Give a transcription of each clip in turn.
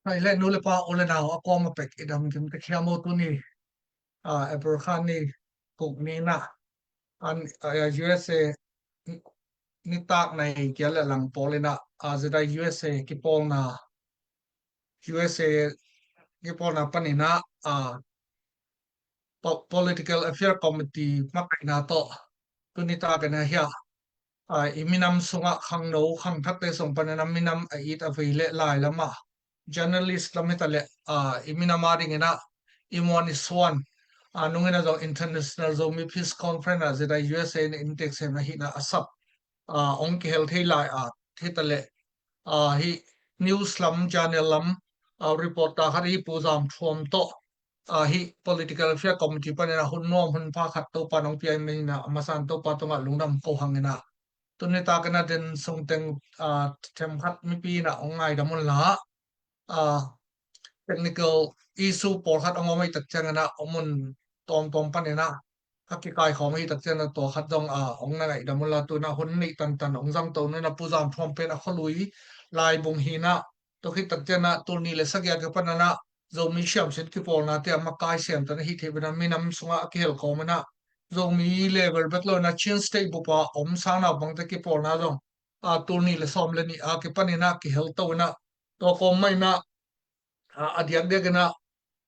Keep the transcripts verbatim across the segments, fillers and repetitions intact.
Hai le nu le pa u le nau a kuama pek i dam kim te khiam o tuni. A, April kha ni kuk ni na. An, a, U S A nitak nai kia le lang pawl ina, a, zedai U S A kipawlna, U S A kipawlna panina, a, po-, Political Affair Committee makaina tawh tuni takina hia, a, i minam sunga khangno khangthakte sung panina minam a it a vei le lai lama journalist lam hita le, a, i minam a dingina i muan i suan, a, nungina zong International Zomi Peace Conference a zedai U S A in intek sem ahina a sap, a, ong kihel thei lai a hita le, a, hi news lam, channel lam, a, reporter khat hi Pu Zam Thuam tawh, a, hi Political Affair Committee panina hun nuam hun pha khat Topa nong pia i menina a masan Topa tungah lungdam ko hangina. Tuni takina den sungteng, a, themkhat mipi ina ong ngaidam unla, a, technical issue pawlkhat a ngawm ahi tak ciangina a mun tawmtawm panina a kikaikhawm ahi tak ciangina tua khat zong, a, ong na ngaidam unla tuna hun nih tantan ong zangto nuna Pu Zam Thuam pen a khualui Laibung hina, tua khit tak ciangina tul nih le sagih a kipanina Zomi siamsin kipawlnate a makai siamtan ahi thei bena minam sunga a kihel kawmina Zomi level bek lo ina Chin State bupa om sang naupangte kipawlna zong, a, tul nih le sawm le nih a kipanina kihel to ina tua kawm maina, a, a diakdiakina,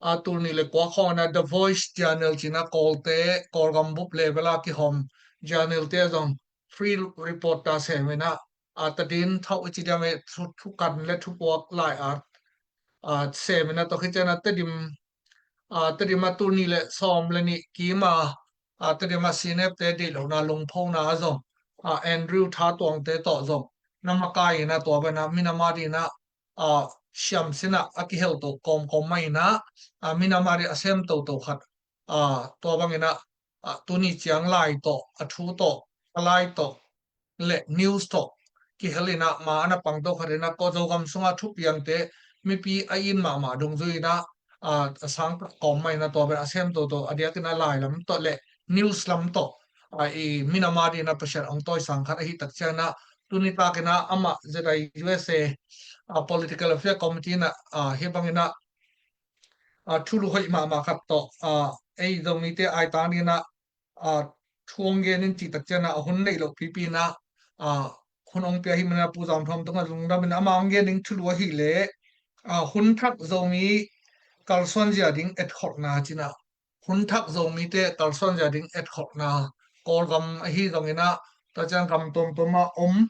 a, tul nih le kua khawngina The Voice Channel cina Kawlte, Kawlgam bup level a kihawm channel te zong free reporter semina, a, Tadin Thauh i ci diam e, thu, thukan le thupuak lai a, a, semina tua khit ciangina Tedim, a, Tedim a tul nih le sawm le nih kima, a, Tedim a C N F te deih lohna lungphona a zong, a, Andrew Thatuangte tawh zong na makaina tua bena minam a dina, a, siamsina a kihel to kawmkawm maina, a, minam a di a sem toto khat, a, tua bangina, a, tuni ciang lai tawh, a thu tawh, a lai tawh le news tawh kihelina ma ana pangto khatina ko Zogam sunga thupiangte mipi a in mahmah dungzuina, a, a sangtak kawm maina tua ben a sem toto a diakina lai lam tawh le news lam tawh, a, i minam a dina Pasian ong tawisang khat ahi tak ciangina tuni takina amah zedai U S A, a, Political Affair Committee na, a, hi bangina, a, thulu hoih mahmah khat tawh, a, ei Zomite aitang dina, a, thu ong gen in cih tak ciangina a hun neih loh pipina, a, hun ong pia hi mana Pu Zam Thuam tunga lungdam in ama ong gen ding thulu ahi le, a, hun thak Zomi kalsuan zia ding etkholhna cina hun thak Zomite kalsuan zia ding etkholhna Kawlgam ahi zongina tua ciang gam tuamtuama om,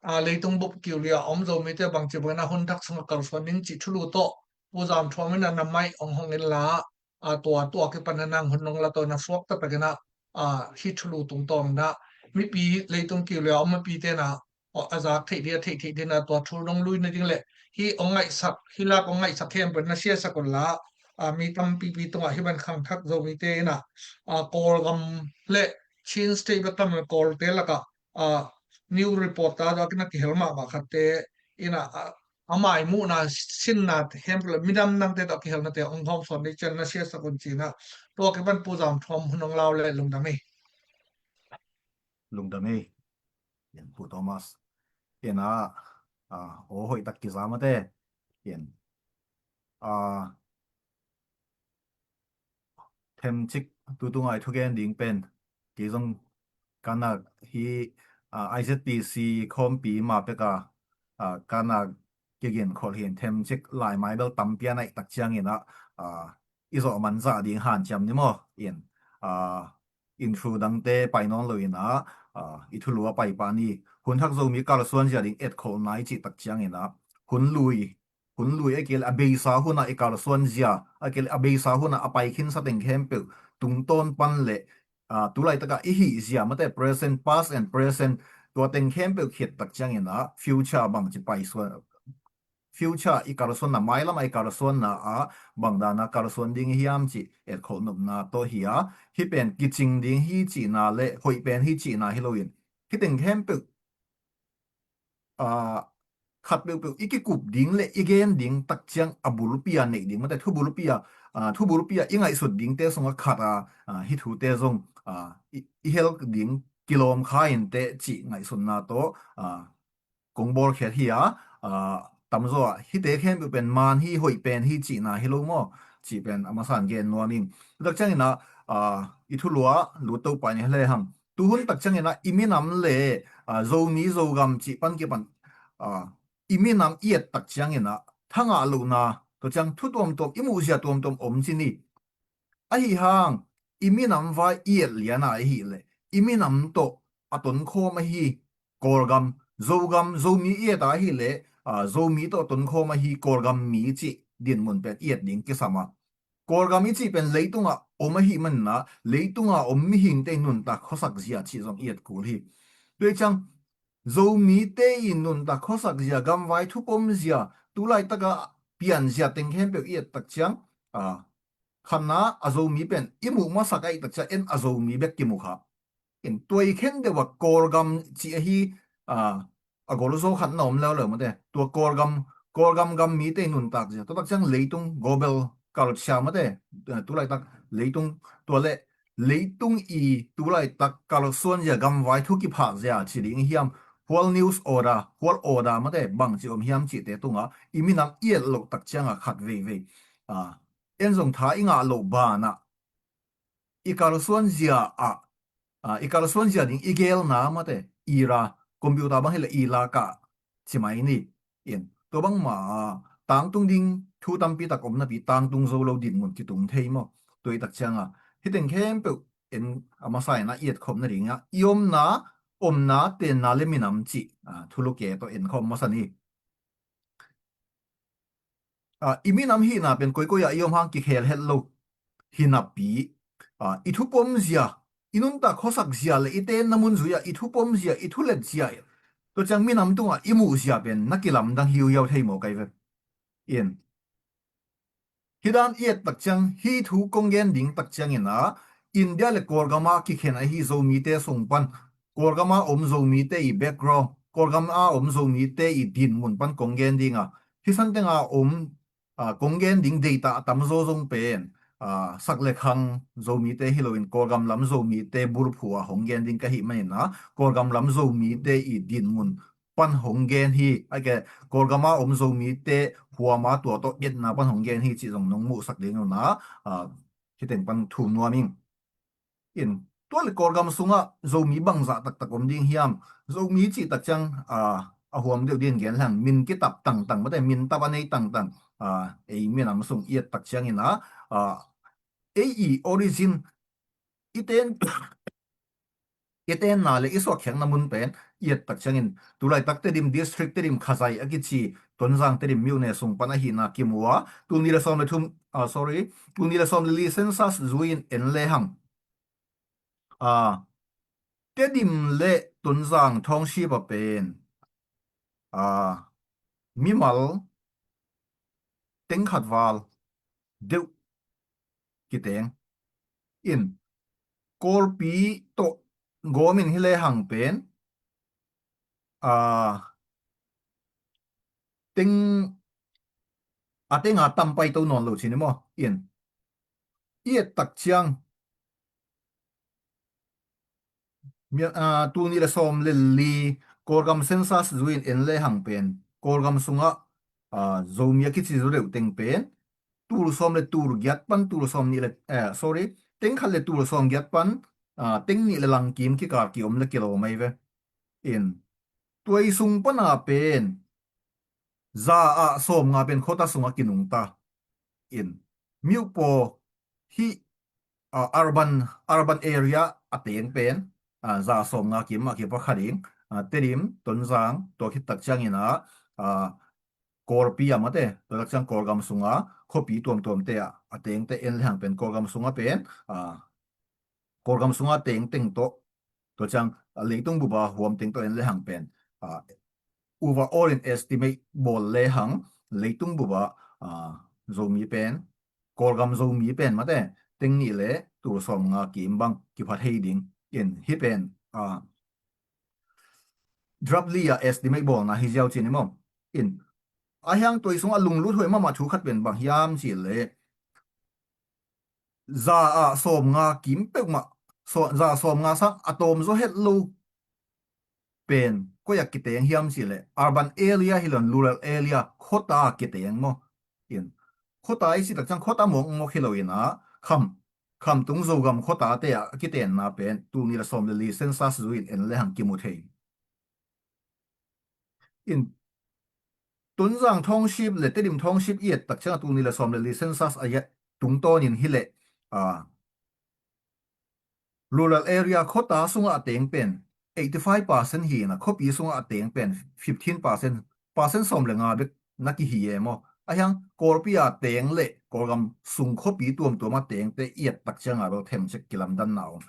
a, leitung bup kiulia om Zomite bangci bangina hun thak sunga kalsuan ding cih thulu tawh Pu Zam Thuam ina na mai ong hong inla, a, tua tua kipan na nang hun nong la tawh na suak taktakina, a, hi thulu tungtawna mipi leitung kiulia om mipite na, a, a zak theih dia theih theih dina tua thul nong lui nading le hi ong ngaihsak, hi lak ong ngaihsak khempeuh na siasak unla, a, mi tampipi tungah hi ban khangthak Zomite ina, a, Kawlgam le Chin State bek tam Kawlte laka, a, new reporter tua kina kihel mahmah khatte ina, a, a maimuhna sinna khempeuh le midam nangte tawh kihelnate ong hawmsawn dei cian na siasak un cina tua kipan Pu Zam Thuam hun ong lau le lungdam ei. Lungdam ei. Ina Pu Thomas. Ina, a, aw hoih tak kizamate. Ina, a, themcik tutungai thugen ding pen kei zong kana hi, a, I Z P C khawmpi ma peka, a, kana kigen khol hin themcik laimai bel tampi a naih tak ciangina, a, i zawh manzah ding hanciam ni maw? In, a, in thu dangte pai nawn lo ina, a, i thulu a pai pah ni. Hun thak Zomi kalsuan zia ding etkholhna i cih tak ciangina hun lui, hun lui a kil a beisa huna i kalsuan zia a kil a beisa huna a pai khinsa teng khempeuh tungtawn pan le, a, tulaitaka i hih zia mate present, past and present tua teng khempeuh khiat tak ciangina future bangci paisuan, future i kalsuanna mailama i kalsuanna a bangdana kalsuan ding hiam cih etkholh nopna tawh hi a, hi pen kicing ding hi cihna le hoih pen hi cihna hi loin hi teng khempeuh, a, khat peuhpeuh i kikup ding le i gen ding tak ciang a bulpi a neih ding mate thu bulpi a, a, thu bulpi a i ngaihsut dingte sunga khat a, a, hi thute zong, a, i, i hel ding kilawm kha inteh cih ngaihsutna tawh, a, kong bawlkhiat hi a, a, tamzaw ah hihte khempeuh pen man hi, hoih pen hi cihna hi lo maw? Cih pen a masa in gen nuam ing. Tua tak ciangin ah, ah, i thulu ah lut to pah ni hi lehang, tuhun tak ciangin ah i minam le, ah, Zomi Zogam cih pan kipan, ah, i minam i et tak ciangin ah thangah lohna, tua ciang thu tuamtuam, i muhzia tuamtuam om ci ni. Ahi hang, i minam vai i et lian a ahih leh i minam tawh a tonkhawm ahi Kawlgam, Zogam, Zomi i et a ahih leh, ah, Zomi tawh a tonkhawm ahi Kawlgam mi cih dinmun pen i et ding kisam a, Kawlgam i cih pen leitungah om ahih manin ah, leitungah om mihingte i nuntak khuasak zia cih zong i et kul hi. Tua ciang Zomite i nuntak khuasak zia, gamvai thupom zia, tu laitak a pian zia teng khempeuh i et tak ciang, ah, khatna a Zomi pen i muh masak ahih tak ciang en a Zomi bek kimu kha. In tua i khen deuh a Kawlgam cih ahi, ah, a golzaw khatna om leuleu mate. Tua Kawlgam, Kawlgam gam mite i nuntak zia, tua tak ciang leitung global culture mate, eh, tu laitak leitung, tua le leitung i tu laitak kalsuan zia, gamvai thu kiphah zia ci ding hiam, world news order, world order mate, bangci om hiam cihte tungah i minam i et loh tak ciangah khat veivei, ah, en zong tha i ngah loh banah i kalsuan zia ah, ah, i kalsuan zia ding i gelna mate, ira, computer bang hi leh ila kah ci mai ni. In tua bangmah ah tangtung ding thu tampi tak om napi tangtung zo lo dinmun kitung thei maw? Tua i tak ciangah hih teng khempeuh en a masa in ah i etkhop nadingah i omna, omna, tenna le minam cih, ah, thulu ke tawh enkhop masa ni. Ah, i minam hihna pen koikoi ah i om hang kikhel het lo hi napi, ah, i thupom zia, i nuntak khuasak zia le i tenna mun zui ah i thupom zia, i thulet zia, tua ciang minam tungah i muh zia pen na kilamdang hiuhiau thei maw kai ve. In hih dan i et tak ciang, hih thu kong gen ding tak ciangin ah India le Kawlgam ah kikhen ahi Zomite sung pan, Kawlgam ah om Zomite i background, Kawlgam ah om Zomite i dinmun pan kong gen ding a, hih san teng ah om, ah, kong gen ding data a tamzaw zong pen, ah, sak le khang Zomite hi loin Kawlgam lam Zomite bulphu ah hong gen ding ka hih manin ah Kawlgam lam Zomite i dinmun pan hong gen hi, a ke, Kawlgam ah om Zomite huam a tua tawh etna pan hong gen hi cih zong nong muhsak ding un ah, ah, hih teng pan thum nuam ing. In tua le Kawlgam sungah Zomi bangzah taktak om ding hiam? Zomi cih tak ciang, ah, a huam deuh dingin gen leng min kitap tangtang mate, min tap a nei tangtang, ah, ei minam sung i et tak ciangin ah, ah, ei i origin, i ten, i tenna le i suakkhiatna mun pen i et tak ciangin tu laitak Tedim district, Tedim khazai a kici, Tonzang Tedim myone sung pan ahihna kimu a, tul nih le sawm le thum, ah, sorry, tul nih le sawm le li census zui-in en lehang, ah, Tedim le Tonzang township ah pen, ah, mimal teng khat val deuh kiteng. In Kawlpi tawh gawmin hi lehang pen, ah, teng, a teng a tam pai to nawn lo ci ni maw? In i et tak ciang, mi-, ah, tul nih le sawm le li Kawlgam census zui-in en lehang pen Kawlgam sungah, ah, Zomi a kici zaw deuh teng pen tul sawm le tul giat pan tul sawm nih le, eh, sorry, teng khat le tul sawm giat pan, ah, teng nih le langkim kikal kiom le kilawm ahi ve. In tua i sung pana pen za ah sawmnga pen khuata sungah kinungta. In miupaw hih, ah, urban, urban area a teng pen, ah, za sawmnga kim ah kipha kha ding, ah, Tedim, Tonzang, tua khit tak ciangin ah, ah, Kawlpi ah mate, tua tak ciang Kawlgam sunga khuapi tuamtuamte ah a tengte en lehang pen Kawlgam sunga pen, ah, Kawlgam sunga tengteng tawh, tua ciang, ah, leitung bupa huam teng tawh en lehang pen, ah, overall in estimate bawl lehang leitung bupa, ah, Zomi pen, Kawlgam Zomi pen mate, teng nih le tul sawmnga kim bang kipha thei ding. In hih pen, ah, draft li a estimate bawlna hi ziau ci ni maw? In a hiang tua i sungah lunglut huai mahmah thu khat pen bang hiam cih leh za ah sawmnga kim peuhmah, saw-, za sawmnga sang a tawm zaw het lo pen koi a kiteng hiam cih leh urban area hi lo in rural area khuata a kiteng maw. In khuata i cih tak ciang khuata mawkmawk hi lo in a kham, khamtung Zogam khuatate a kitenna pen tul nih le sawm le li census zui in en le hang kimu thei. In Tonzang Township le Tedim Township i et tak ciang a tul nih le sawm le li census a et tungtawnin hi leh, a, rural area khuata sungah a teng pen eighty five percent hi in a khuapi sungah a teng pen fifteen percent, percent sawm le nga bek na kihi e maw. A hiang Kawlpi a teng le Kawlgam sung khuapi tuamtuam a tengte i et tak ciang a bel themcik kilamdanna om.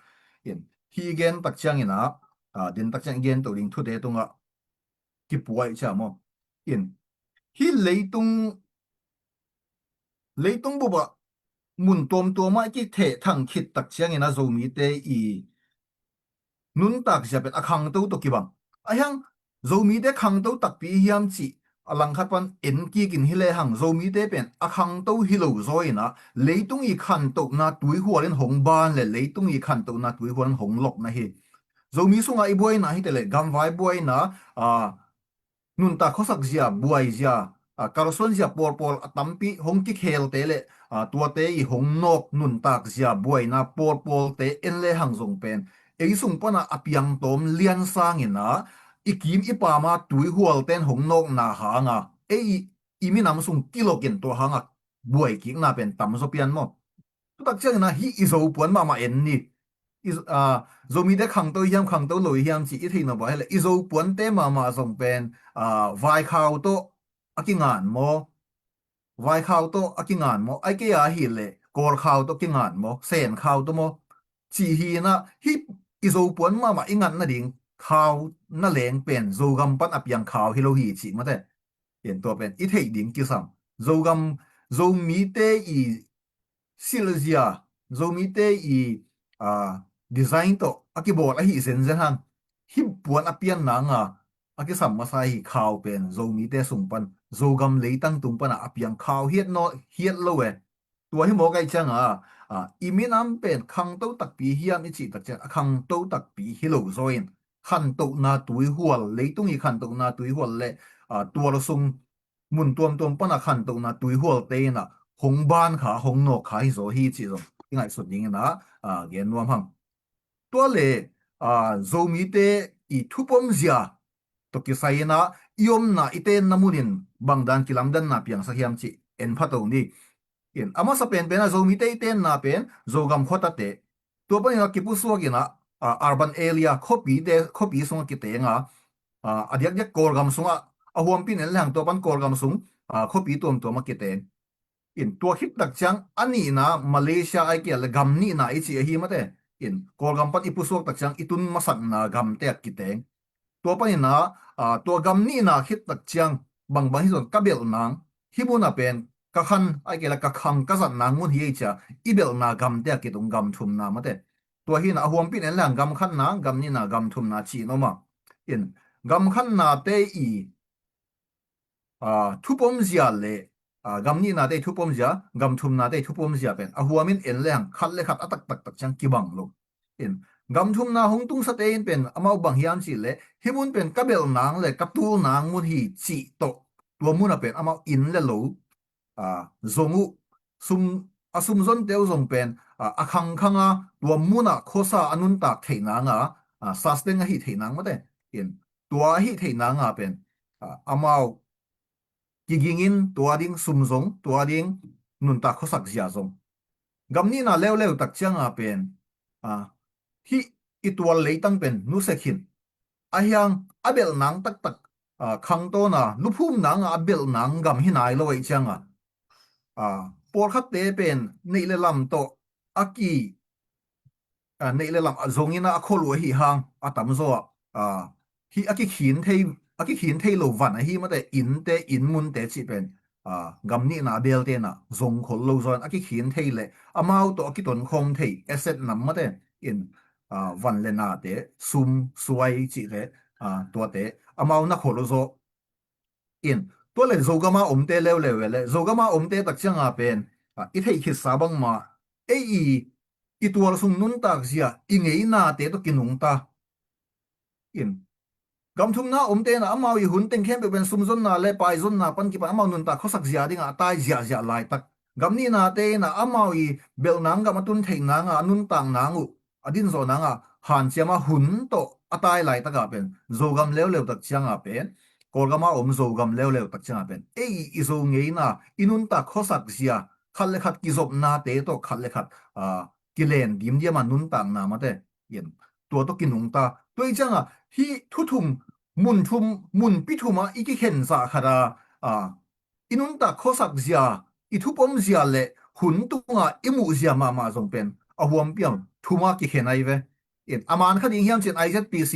In hih i gen tak ciangin a, a, din tak ciang i gen to ding thute tungah kipuai cia maw. In hih leitung, leitung bupah mun tuamtuamah i kithehthang khit tak ciangin a Zomite i nuntak zia pen a khangto tawh kibang. A hiang Zomite khangto takpi hiam cih a langkhat pan en kikin hi lehang Zomite pen a khangto hi lo zaw in a leitung i khantohna tuihual in hong ban le leitung i khantohna tuihual in hong lok na hi. Zomi sungah i buaina hi te le gamvai buaina, a, nuntak khuasak zia, buai zia, a, kalsuan zia pawlpawl a tampi hong kikhelte le, a, tuate i hong nawk nuntak zia buaina pawlpawlte en le hang zong pen ei sung pana a piangtawm lian sangin a i kim i pama tuihualten hong nawkna hanga ei i, i minam sung kilokin tua hanga buai kikna pen tamzaw pian maw. Tutak ciangin a hih i Zo puan mahmah en ni. I, a, Zomite khangto hiam khangto lo hiam cih i theih nop a hi leh i Zo puante mahmah zong pen, a, vaikhau tawh a kingan maw. Vaikhau tawh a kingan maw. Ai kei a hi leh Kawlkhau tawh kingan maw. Senkhau tawh maw. Cih hi in a hih i Zo puan mahmah i ngat nading khau na leng pen Zogam pan a piang khau hi lo hi cih mate. Tua pen i theih ding kisam. Zogam, Zomite i silh zia, Zomite i, a, design tawh a kibawl ahi zenzen hang. Hih puan a pian nanga a kisam masa hi khau pen Zomite sung pan, Zogam leitang tung pana a piang khau hiat naw, hiat lo e. Tua hi mawk ahih cianga, a, i minam pen khangto takpi hiam i cih tak ciang a khangto takpi hi lo zaw in khantohna tuihual, leitung i khantohna tuihual le, a, tual sung mun tuamtuam pana khantohna tuihualte in a hong ban kha, hong nawk kha hi zaw hi cih zong i ngaihsut dingin a, a, gen nuam hang. Tua le, a, Zomite i thupom zia tawh kisai in a i omna i tenna munin bangdan kilamdanna piangsak hiam cih en pha to ni. In a masa penpen a Zomite i tenna pen Zogam khuatate. Tua panin a kipusuak in a, a, urban area khuapite, khuapi sungah kiteng a, a, a diakdiak Kawlgam sungah a huampin en lehang tua pan Kawlgam sung, a, khuapi tuamtuam a kiteng. In tua khit tak ciang a nihna Malaysia ai kia le gam nihna i ci ahi mate. In Kawlgam pan i pusuak tak ciang i tun masakna gamte a kiteng. Tua panin a, a, tua gam nihna khit tak ciang bangbang hi zong ka belh nang, hih mun a pen ka khan ai kia le ka khang ka zat nang mun hi ei cia i belhna gamte a kitung gam thumna mate. Tua hi in a huampin en lehang gam khatna, gam nihna, gam thumna ci in om a. In gam khatnate i, a, thupom zia le, a, gam nihnate i thupom zia, gam thumnate i thupom zia pen a huamin en lehang khat le khat a taktak tak ciang kibang lo. In gam thumna hong tungsate in pen amau bang hiam cih leh hih mun pen ka belh nang le ka tul nang mun hi cih tawh tua mun a pen amau inn le lo, a, zong uh, sum, a sum zonte uh zong pen, a, a khangkhanga tua munah khuasa a nuntak theih nanga, a, sustain ahi theih nang mate. In tua ahi theih nanga pen, a, amau kigingin tua ding sum zong, tua ding nuntak khuasak zia zong. Gam nihna leuleu tak cianga pen, a, hih i tual leitang pen nusia khin. A hiang a belh nang taktak, a, khangtawna, luphum nanga a belh nang gam hi nai lo ahih cianga, a, pawlkhatte pen neih le lam tawh a ki, a, neih le lam a zongin a khol uh ahi hang a tamzaw ah, a, hih a kikhin thei, a kikhin thei lo van ahi mate, innte, inn munte cih pen, a, gam nihna a belte in a zong khol lo zaw in a kikhin thei le amau tawh a kitonkhawm thei asset nam mate in, a, van le nate, sum, suai cihte, a, tuate amau na khol lo zaw. In tua le Zogama omte leuleu e le Zogama omte tak cianga pen, a, i theih khitsa bangma ei i, i tual sung nuntak zia i ngeinate tawh kinungta. In Gam thumna omte in ah amau i hun teng khempeuh pen sumzonna le paizonna pan kipan amau nuntak khuasak zia dingah a tai ziahziah laitak. Gam nihnate in ah amau i belh nang gam a tun theih nangah a nuntak nang uh a dinzawh nangah hanciam a hun tawh a tai laitakah pen Zogam leuleu tak ciangah pen Kawlgama om Zogam leuleu tak ciangah pen ei i Zo ngeina i nuntak khuasak zia khat le khat kizopnate tawh khat le khat a kilen dimdiam a nuntakna mate in tua tawh kinungta. Tua i ciangah hih thuthum mun thum, munpi thumah i kikhen zah khat a, a, i nuntak khuasak zia, i thupom zia le hun tungah i muh zia mahmah zong pen a huampi a thuma kikhen ahi ve. In a man kha ding hiam cin I Z P C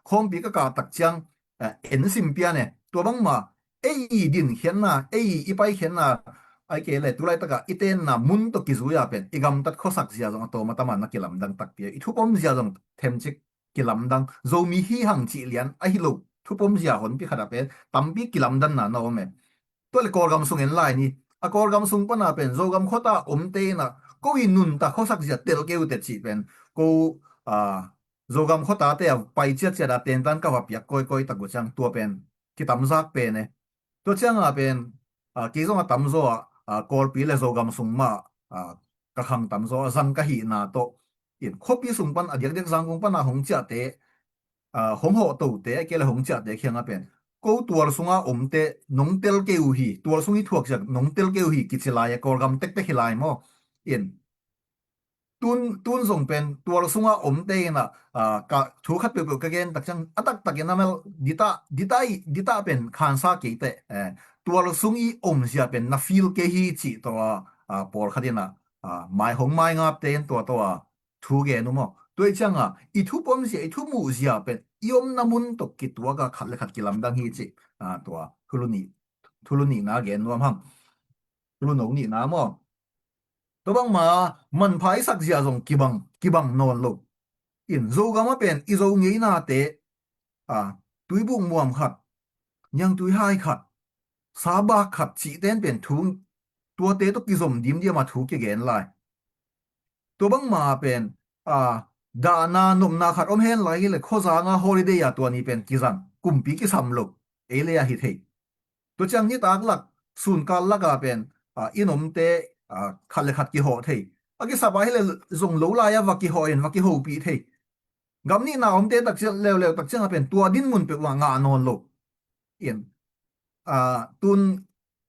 khawmpi ka kah tak ciang, eh, en sim pian e. Tua bangmah ei i dinkhiatna, ei i paikhiatna, ai kei le tulaitakah i tenna mun tawh kizui a pen i gamtat khuasak zia zong a tawm a tama na kilamdang takpi a, i thupom zia zong themcik kilamdang. Zomi hi hang cih lian ahi lo thupom zia honpi khat a pen tampi kilamdanna na om e. Tua le Kawlgam sung en lai ni. A Kawlgam sung pana pen Zogam khuata omte in ah ko i nuntak khuasak zia tel kei uh teh cih pen ko, a, Zogam khuatate a pai ciatciat a tentan ka va piak kawikawi tak uh ciang tua pen kitamzak pen e. Tua cianga pen, a, kei zong a tamzaw a, a, Kawlpi le Zogam sung mah, a, ka khang tamzaw a zang ka hihna tawh in khuapi sung pan a diakdiak Zangkong pana hong ciahte, a, hong hawhtote a kei le hong ciahte khianga pen ko tual sunga omte nong tel kei uh hi, tual sung i thuak zia nong tel kei uh hi kici lai a Kawlgam tektek hi lai maw? In tun, tun zong pen tual sunga omte in ah, a, ka thu khat peuhpeuh ka gen tak ciang a taktakin a mel dita, dita i, dita pen khansa keite, eh, tual sung i omzia pen na feel kei hi cih tawh a, a, pawlkhat in ah, a, mai hong maingapte in tua tawh a thu gen uh maw? Tua i cianga i thupom zia, i thumuh zia pen i omna mun tawh kituaka khat le khat kilamdang hi cih, a, tua thulu nih, thulu nihna gen nuam hang. Thulu no nihna maw? Tua bangma manpha i sakzia zong kibang, kibang nawn lo. In Zogam a pen i Zo ngeinate, a, tuibuk muam khat, niangtui hai khat, sabak khat cihten pen thu, tuate tawh kizom dimdiam a thu kigen lai. Tua bangma pen, a, dahna nopna khat om hen lai hi le khuazanga holiday a tua ni pen kizang, kumpi kisam lo, ei le a hi thei. Tua ciang nitak lak, sunkal laka pen, a, i nomte, a, khat le khat kihawh thei. A kisap a hi le zong lo lai a va kihawh in va kihopih thei. Gam nihna omte tak ciang leuleu tak cianga pen tua dinmun peuh a ngah nawn lo. In, a, tun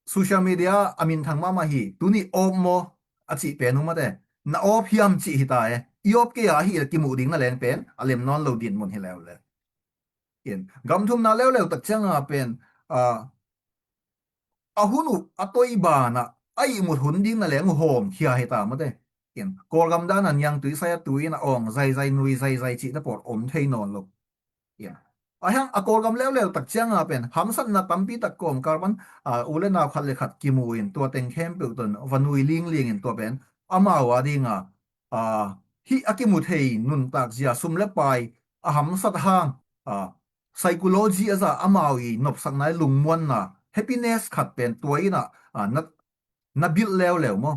social media a minthang mahmah hi, tuni awp maw a cih pen uh mate. Na awp hiam cih hi ta e. I awp kei a hi le kimuh ding na leng pen a lem nawn lo dinmun hi leuleu. In, gam thumna leuleu tak cianga pen, a, a hun uh a toi banah a ihmut hun ding na leng uh hawm khia hi ta mate. In, Kawlgam dana niangtui sai a tui in a awng zaizai nui zaizai cihte pawl om thei nawn lo. In, a hiang a Kawlgam leuleu tak cianga pen hamsatna tampi tak kawmkal pan, a, u le nau khat le khat kimu in tua teng khempeuh tawh va nui lingling in tua pen amau a dinga, a, hih a kimu thei nuntak zia sum le pai a hamsat hang, a, psychology a za amau i nopsakna i lungmuanna happiness khat pen tua in a, a, na, na build leuleu maw?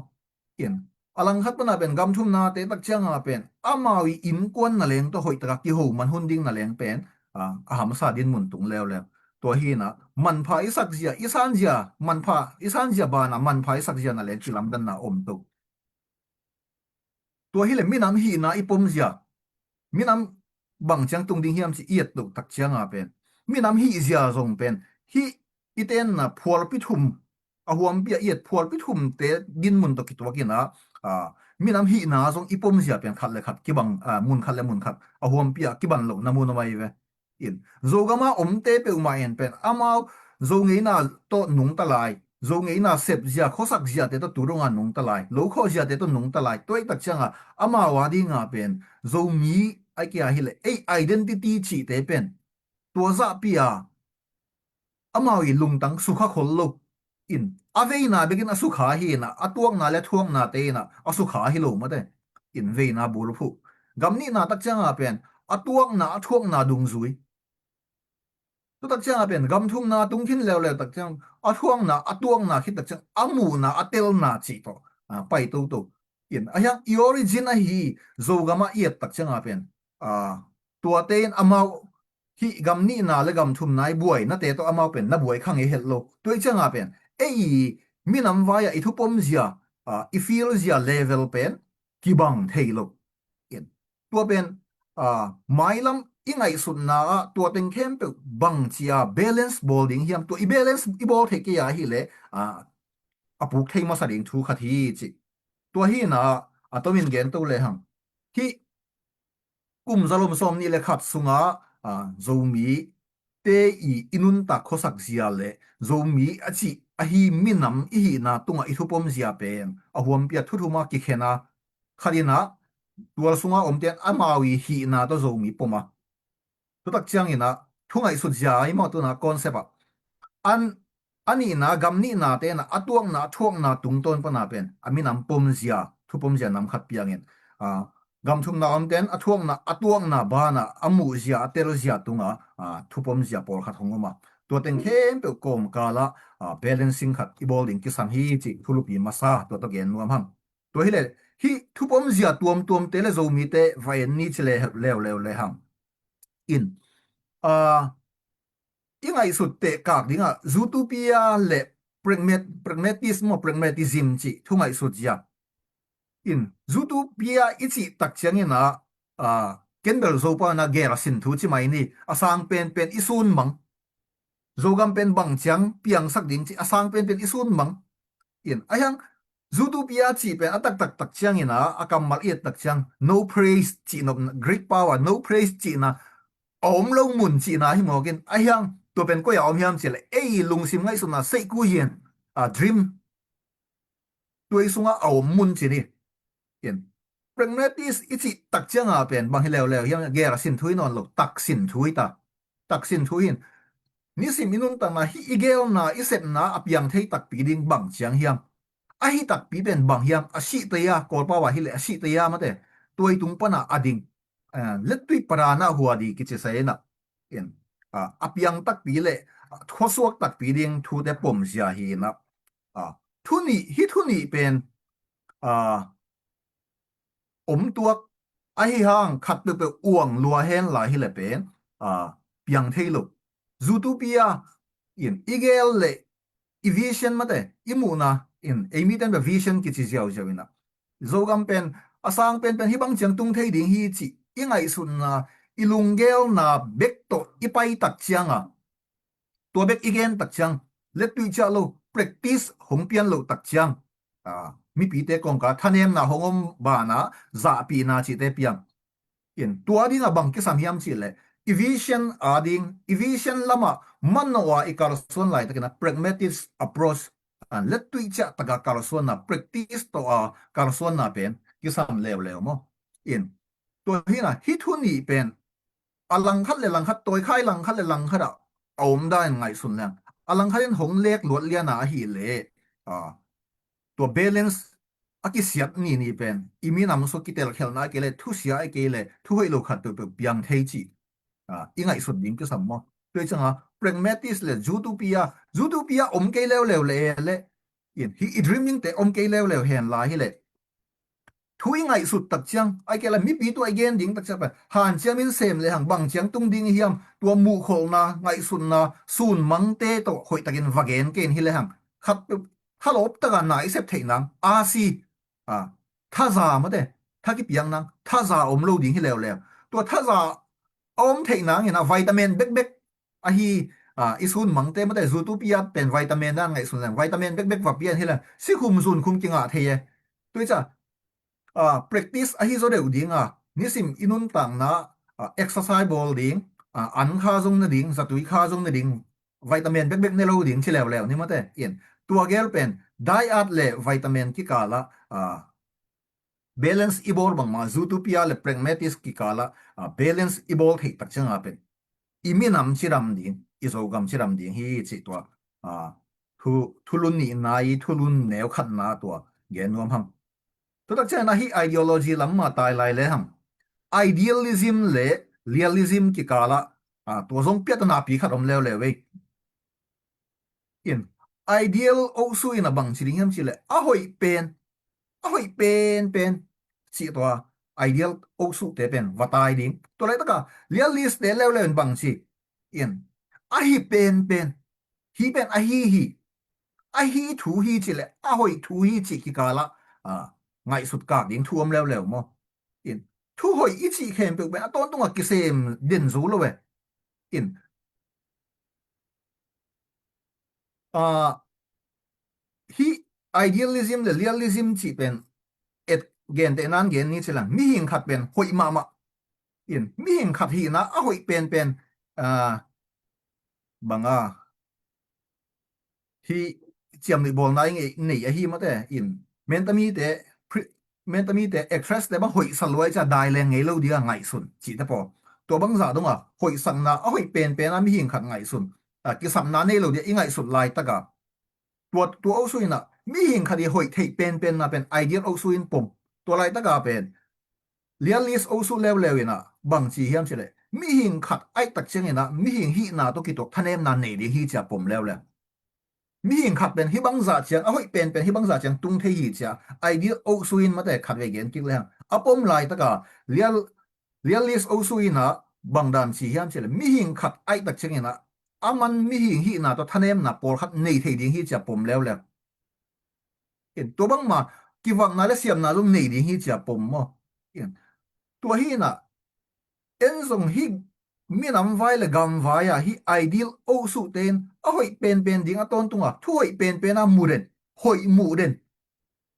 In, a langkhat pana pen gam thumnate tak cianga pen amau i innkuan na leng tawh hoihtaka kiho man hun ding na leng pen, a, a hamsa dinmun tung leuleu. Tua hi in a manpha i sakzia, i sanzia, manpha i sanzia bana manpha i sakzia na leng kilamdanna om to. Tua hi le minam hihna i pomzia, minam bang ciang tung ding hiam ci i et loh tak cianga pen minam hihzia zong pen hih i tenna phualpi thum, a huampi a i et phualpi thumte dinmun tawh kituak in a, a, minam hihna zong i pomzia pen khat le khat kibang, a, mun khat le mun khat a huampi a kiban lohna mun om ahi ve. In, Zogama omte peuhmah in pen amau Zo ngeina tawh nungta lai, Zo ngeina sepzia khuasak ziate tawh tu donga nungta lai, lo khawh ziate tawh nungta lai. Tua i tak cianga amau a dinga pen Zomi ai kia hi le ei identity cihte pen tua zahpi a amau i lungtang sukha khol lo. In, a veina bekin a sukha hi in a, a tuakna le a thuaknate in a, a sukha hi lo mate. In, veina bulphuh. Gam nihna tak cianga pen a tuakna a thuakna dungzui. Tu tak cianga pen gam thumna tung khin leuleu tak ciang a thuakna a tuakna khit tak ciang a muhna a telna cih tawh, a, pai toto. In, a hiang i origin ahi Zogama i et tak cianga pen, a, tuate in amau hih gam nihna le gam thumna i buainate tawh amau pen na buai kha ngei het lo. Tua i cianga pen ei i minam vai-ah i thupom zia, ah, i feel zia level pen kibang thei lo. In, tua pen, ah, mailam i ngaihsutna ah tua teng khempeuh bang cia balance bawl ding hiam, tua i balance i bawl thei kei a hileh, ah, a puk thei masa ding thu khat hi ci. Tua hi na, a tomin gen to le hang. Hih kum zalom sawm nih le khat sunga, ah, Zomi te i, i nuntak khuasak zia le Zomi a cih ahi minam i hihna tungah i thupom zia pen a huampi a thuthuma kikhen a, khat in ah tual sunga omte in amau i hihna tawh Zomi pom a. Thutak ciangin ah thu ngaihsut zia i mawh tuna concept ah an, a nihna, gam nihnate in ah a tuakna, a thuakna tungtawn pana pen a minam pom zia, thupom zia nam khat piangin, ah, gam thumna omte in a thuakna, a tuakna banah a muh zia, a tel zia tungah, ah, thupom zia pawlkhat hong om a. Tua teng khempeuh kawmkalah, ah, balancing khat i bawl ding kisam hi cih thulupi masa tua tawh gen nuam hang. Tua hileh hih thupom zia tuamtuamte le Zomite va en ni ci le leuleu le hang. In, ah, i ngaihsut tehkak dingah Zootopia le pragmat-, pragmatism maw, pragmatism cih thu ngaihsut zia. In, Zootopia i cih tak ciangin ah, ah, ken bel Zopa na gel a sin thu ci mai ni, a sang penpen i sun mang. Zogam pen bang ciang piangsak ding ci a sang penpen i sun mang. In, a hiang Zootopia cih pen a taktak tak ciangin ah a kammal i et tak ciang no praise cih nop, Greek pau ah no praise cihna a om lo mun cihna hi mawk in, a hiang tua pen koi a om hiam cih leh ei lungsim ngaihsutna seihku hian, a dream, tua i sungah a om mun ci ni. In, pragmatist i cih tak cianga pen bang hi leuleu hiam, gel a sin thu hi nawn lo, tak sin thu hi ta. Tak sin thu hin nisim i nuntakna hih i gelna, i sepna a piang thei takpi ding bang ciang hiam? A hi takpi pen bang hiam? A sih tei a, Kawlpau ah hileh a sih tei a mate. Tua i tung pana a ding, ah, lettuih parana huadi kici sa inah. In, ah, a piang takpi le, ah, thuasuak takpi ding thute pom zia hi inah. Ah, thu nih, hih thu nih pen, ah, om tuak ahi hang khat peuhpeuh uang lua hen la hileh pen, ah, piang thei lo. Zootopia in i gel le i vision mate, i muhna in, ei miten bel vision kici ziauziau inah. Zogam pen a sang penpen hih bang ciang tung thei ding hi cih i ngaihsutna, i lunggelna bek tawh i pai tak cianga, tua bek i gen tak ciang, lettuih ciah lo, practice hong pian loh tak ciang, ah, mipite kawngka thanemna hong om bana zahpihna cihte piang. In, tua dinga bang kisam hiam cih leh i vision a ding, i vision lamah manawh a i kalsuan laitakin a pragmatist approach, ah, lettuih ciah taka kalsuanna, practice tawh a kalsuanna pen kisam leuleu maw? In, tua hina hih thu nih pen a langkhat le langkhat, tawikhai langkhat le langkhat ah a om dan in ngaihsun leng, a langkhat in hong lek luat liana ahileh, ah, tua balance a kisiat nini pen i minam sua kitelkhelhna a kei le, thusia a kei le, thu hoih lo khat peuhpeuh piang thei cih, ah, i ngaihsut ding kisam maw? Tua i cianga pragmatist le Zootopia, Zootopia om kei leuleu le e le, in, hih i dreaming te om kei leuleu hen la hileh thu i ngaihsut tak ciang, a kei le mipi tua i gen ding tak ciang pen hanciam in sem le hang bang ciang tung ding i hiam, tua muhkholhna, ngaihsutna, sun mangte tawh hoihtakin va gen kei in hileh hang. Khat peuh, thalawp taka na i sep theih nang, a si, ah, thaza mate, tha kipiak nang, thaza om lo ding hi leuleu. Tua thaza a om theih nangin a vitamin bekbek ahi, ah, i sun mangte mate, Zootopia pen vitamin dan ngaihsun leng, vitamin bekbek va pian hileh sikhum zunkhum kingah thei e. Tua i ciah, ah, practice ahi zaw deuh dinga, nisim i nuntakna, ah, exercise bawl ding, ah, an kha zong na ding, zatui kha zong na ding, vitamin bekbek ne lo ding ci leuleu ni mate. In, tua gel pen diet le vitamin kikalah, ah, balance i bawl bangmah, Zootopia le pragmatist kikalah, ah, balance i bawl theih tak cianga pen i minam cidam ding, i Zogam cidam ding hi cih tua, ah, thu, thulu nihna i thulu neu khatna tua gen nuam hang. Tua tak ciangin ahi ideology lam mah tai lai le hang. Idealism le realism kikalah, ah, tua zong piatanapi khat om leuleu ei. In, ideal osu in a bang ci ding hiam cih leh a hoih pen, a hoih penpen cih tua, ideal osuhte pen va tai ding. Tua laitaka realist te leuleu in bang ci in, a hi penpen, hi pen a hi hi, a hi thu hi ci le a hoih thu hi ci kikala, ah, ngaihsut kak ding thu om leuleu maw? In, thu hoih i cih khempeuh pen a tawntunga kisem den zo lo e. In, ah, hi idealism le realism cih pen et gente nan gen ni ci lang, mihing khat pen hoih mahmah. In, mihing khat hihna a hoih penpen, ah, banga hi ciamnuih bawlna i ngei, nei ahi mate. In, mentamite, pri-, mentamite actress te bang hoih sa luai cia dai leng ngei lo dia ngaihsun cihte paw. Tua bangzah donga hoih sakna a hoih penpena mihing khat ngaihsun, ah, kisapna nei lo dia i ngaihsut laitaka tua, tua osu inah mihing khat i hoih theih penpenna pen ideal osu in pom. Tua laitaka pen realist osu leuleu inah bang ci hiam cileh, mihing khat aihtak cianginah mihing hihna tawh kituak thanemna nei ding hi cia pom leuleu. Mihing khat pen hi bangzah ciang, a hoih penpen hi bangzah ciang tung thei hi cia ideal osu in mate khat vei gen kik lehang a pom laitaka real, realist osu inah bangdan ci hiam cileh, mihing khat aihtak cianginah a man mihing hihna tawh thanemna pawlkhat nei thei ding hi cia pom leuleu. In, tua bangma kivakna le siamna zong nei ding hi cia pom maw? In, tua hi inah en zong hi minam vai le gam vai-a hi ideal osuhte in a hoih penpen ding a tawntunga thu hoih penpena mu den, hoih muh den,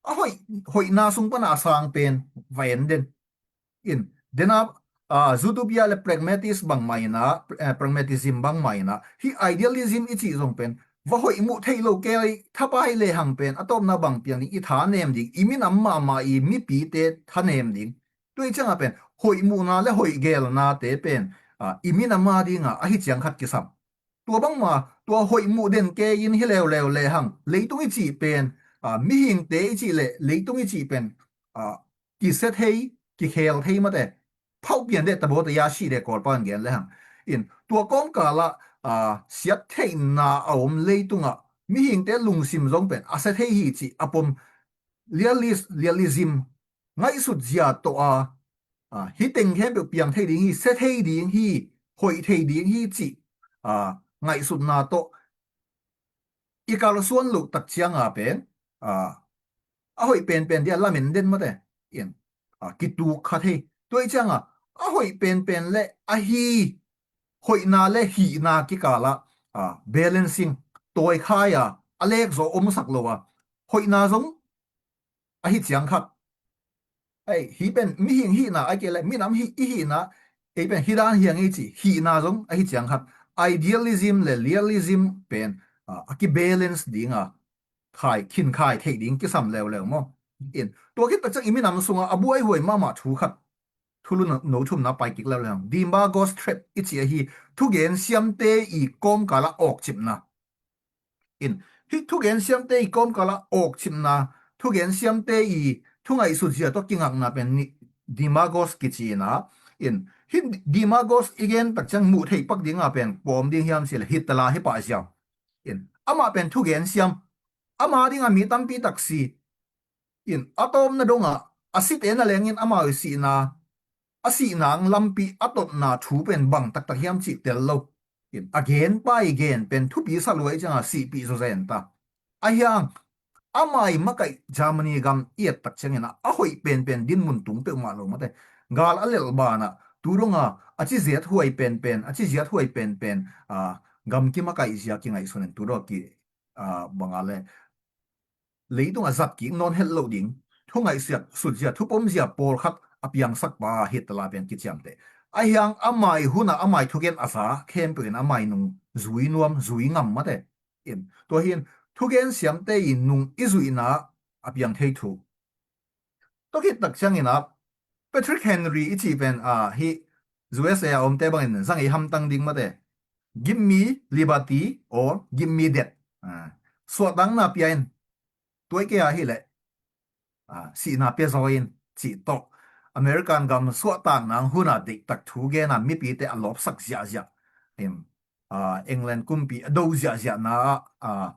a hoih, hoihna sung pana a sang pen va en den. In, dena, ah, Zutopia le pragmatist bangmah inah, eh, pragmatism bangmah inah hi idealism i cih zong pen va hoih muh theih lo kei thapai lehang pen a tawpna bang piang ding, i thanem ding, i minam mahmah i mipite thanem ding. Tua i cianga pen hoih muhna le hoih gelnate pen, ah, i minam a dinga ahi ciang khat kisam. Tua bangma tua hoih muh den kei in hi leuleu lehang leitung i cih pen, ah, mihingte i cih le leitung i cih pen, ah, kisia thei, kikhel thei mate. Phauh pian deh tabaw te ya sih deh Kawlpa in gen lehang. In, tua kawmkala, ah, siat theihna a om leitungah mihingte lungsim zong pen a sia thei hi cih a pom realis-, realism ngaihsut zia tawh a, ah, hi teng khempeuh piang thei ding hi, sia thei ding hi, hoih thei ding hi cih, ah, ngaihsutna tawh i kalsuan loh tak cianga pen, ah, a hoih penpen dia lamen den mate. In, ah, kituk kha thei. Tua i cianga a hoih penpen le a hi, hoihna le hihna kikala, ah, balancing, tawikhai a, a lek zaw omsak lo a, hoihna zong ahi ciang khat. Ei, hi pen mihing hihna, ai kei le minam hi, i hihna, ei pen hi dan hiang i ci, hihna zong ahi ciang khat. Idealism le realism pen, ah, a kibalance dinga khai, khin khai theih ding kisam leuleu maw? In, tua khit tak ciang i minam sunga a buaihuai mahmah thu khat, thulu no, no thumna pai kik leuleu. Dimagos trap i ci ahi, thugen siamte i kawmkala awkcipna. In, hih thugen siamte i kawmkala awkcipna, thugen siamte i thungaihsut zia tawh kingakna pen ni, Dimagos kici ina. In, hih Dimagos i gen tak ciang muh theih pak dinga pen pawm ding hiam cih le Hitler hi pah ziau. In, amah pen thugen siam, ama dinga mi tampi tak si. In, a tawpna dongah a site na lengin amau i sihna, a sihna ang lampi a totna thu pen bang taktak hiam cih tel lo. In, a gen pai gen pen thupi sa luai cianga sihpih zawzen ta. A hiang, amai makaih Germany gam i et tak ciangin a, a hoih penpen dinmun tung peuhmah lo mate. Gal a lelh banah tu donga a ci ziat huai penpen, a ci ziat huai penpen, a, gam kimakaih zia kingaihsunin tu donga ki, a, banga le leitung a zat kik nawn het loh ding, thu ngaihsiat, sut zia, thu pom zia pawlkhat a piangsak pa Hitler pen kiciamteh. A hiang amai huna amai thugen a za khempeuh in amai nung zui nuam, zui ngam mate. In, tua hin thugen siamte i nung i zuihna a piang thei thu. Tua khit tak ciangin a Patrick Henry i cih pen, a, hi U S A a omte bangin zang ei hamtang ding mate. Give me liberty or give me death. A, suahtakna pia in, tuai kei a hileh, a, sihna pia zaw in cih tawh American gam suahtakna huna deihtak thu gena mipite a lawpsak ziahziah. Em, a, England kumpi a do ziahziahna ah, a,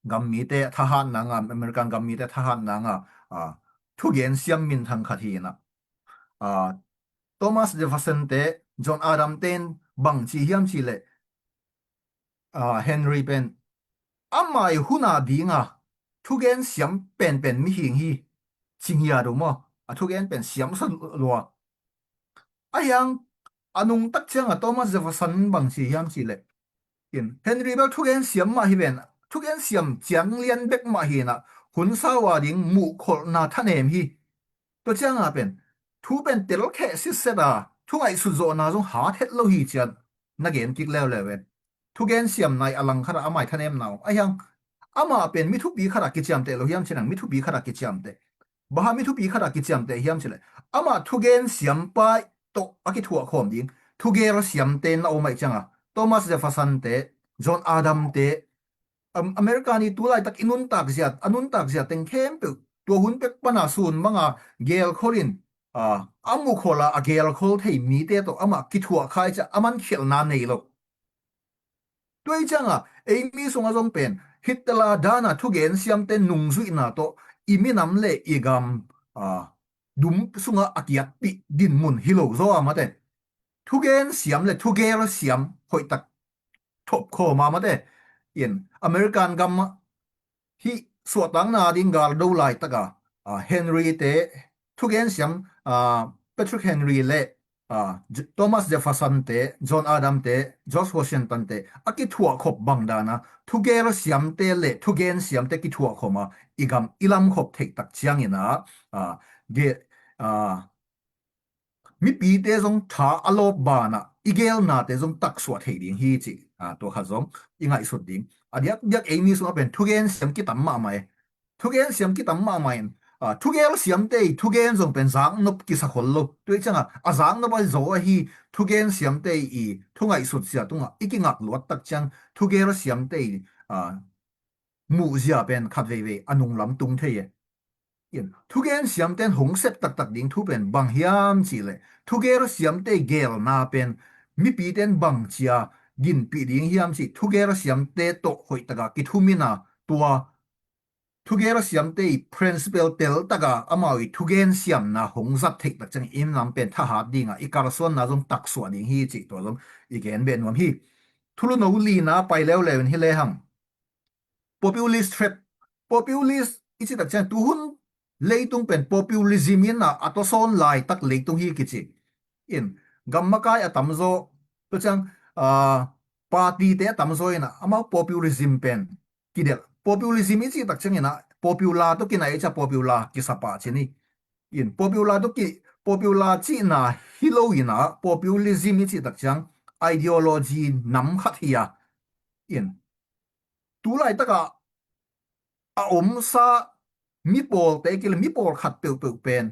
gammite thahatna nga, American gammite thahatna nga, a, thugen siam minthang khat hi ina. ah, Thomas Jefferson te, John Adams te in bang ci hiam cih leh, ah, Henry pen amah i hun a dinga thugen siam penpen mihing hi, ci ngiat uh maw? A thugen pen siam sa lua. Ahi hang a nungtak cianga Thomas Jefferson in bang ci hiam cih leh, in Henry bel thugen siam mah hi ven, thugen siam ciang lian bek mah hi inah hun sau a ding muhkholhna thanem hi. Tua cianga pen thu pen telkheh sitset a, thu ngaihsut zawhna zong hat het lo hi ci-in na gen kik leuleu ven. Thugen siamna i a lang khatah amah i thanemna om. Ahi hang amah pen mi thupi khatah kiciamteh lo hiam cih leh, mi thupi khatah kiciamteh. Bang hang mi thupi khatah kiciamteh hiam cih leh, amah thugen siampa tawh a kithuah khawm ding thugel siamte na om ahih cianga, Thomas Jefferson te, John Adams te, Am-, America i tu laitak i nuntak zia, a nuntak zia teng khempeuh tua hun pek pana sun manga gelkhol in, ah, a mukhol a, a gelkhol thei mite tawh amah kithuah kha ahih ciang a mankhialhna nei lo. Tua ahih cianga eimi sungah zong pen Hitler dana thugen siamte nungzuihna tawh i minam le i gam, ah, dum sungah a kiatpih dinmun hi lo zaw a, mate. Thugen siam le thugel siam hoihtak thop khawm a, mate. In American gam ah hih suahtakna ding gal do laitaka, ah, Henry te, thugen siam, ah, Patrick Henry le, ah, J-, Thomas Jefferson te, John Adams te, George Washington te a kithuah khop bang dana thugel siamte le thugen siamte kithuah khawm a, i gam i lam khop theih tak ciangin a, ah, ge-, ah, mipite zong tha a lawp banah i gelnate zong taksuah thei ding hi cih, ah, tua khat zong i ngaihsut ding. A diakdiak eimi sungah pen thugen siam kitam mahmah e. Thugen siam kitam mahmah in, ah, thugel siamte i thugen zong pen zaknop kisa khol lo. Tua ahih cianga a zaknop a zaw ahi thugen siamte i thu ngaihsut zia tungah i kingak luat tak ciang thugel siamte i, ah, muh zia pen khat veivei a nunglam tung thei e. In, thugen siamten hong sep taktak ding thu pen bang hiam cih leh, thugel siamte gelna pen mipiten bang cia ginpih ding hiam cih thugel siamte tawh hoihtaka kithumin a, tua thugel siamte i principle teltaka amau i thugen siamna hong zat theih tak ciang i nam pen thahat dinga i kalsuanna zong taksuah ding hi cih tua zong i gen beh nuam hi. Thulu no lina pai leuleu in hi lehang, populist threat. Populist i cih tak ciang tuhun leitung pen populism in a, a tawsawn laitak leitung hi kici. In, gam makai a tamzaw, tua ciang, ah, party te a tamzaw in a, amau populism pen kidelh. Populism i cih tak ciangin a, popular tawh kinai i cih a popular kisa pah ci ni. In, popular tawh ki, popular cihna hi lo in a, populism i cih tak ciang ideology nam khat hi a. In, tu laitakah a omsa mipawlte kile mipawl khat peuhpeuh pen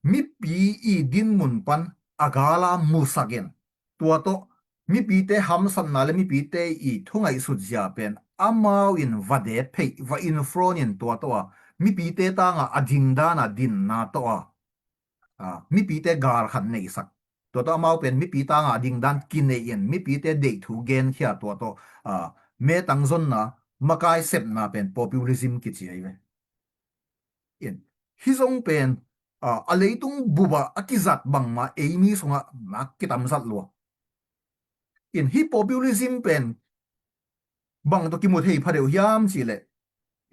mipi i dinmun pan a gala musakin, tua tawh mipite hamsatna le mipite i thungaihsut zia pen amau in va det phei, va infront in tua tawh a mipite tanga a dingdana dinna tawh a, a, mipite gal khat neihsak. Tua tawh amau pen mipi tanga a dingdan kinei in mipite deih thu genkhia tua tawh, a, metang zonna makai sepna pen populism kici ahi ve. In, hi zong pen, a, a leitung bup ah a kizat bangmah eimi sungah nak kitamzat lua. In, hi populism pen bang tawh kimu thei phadeuh hiam cih leh,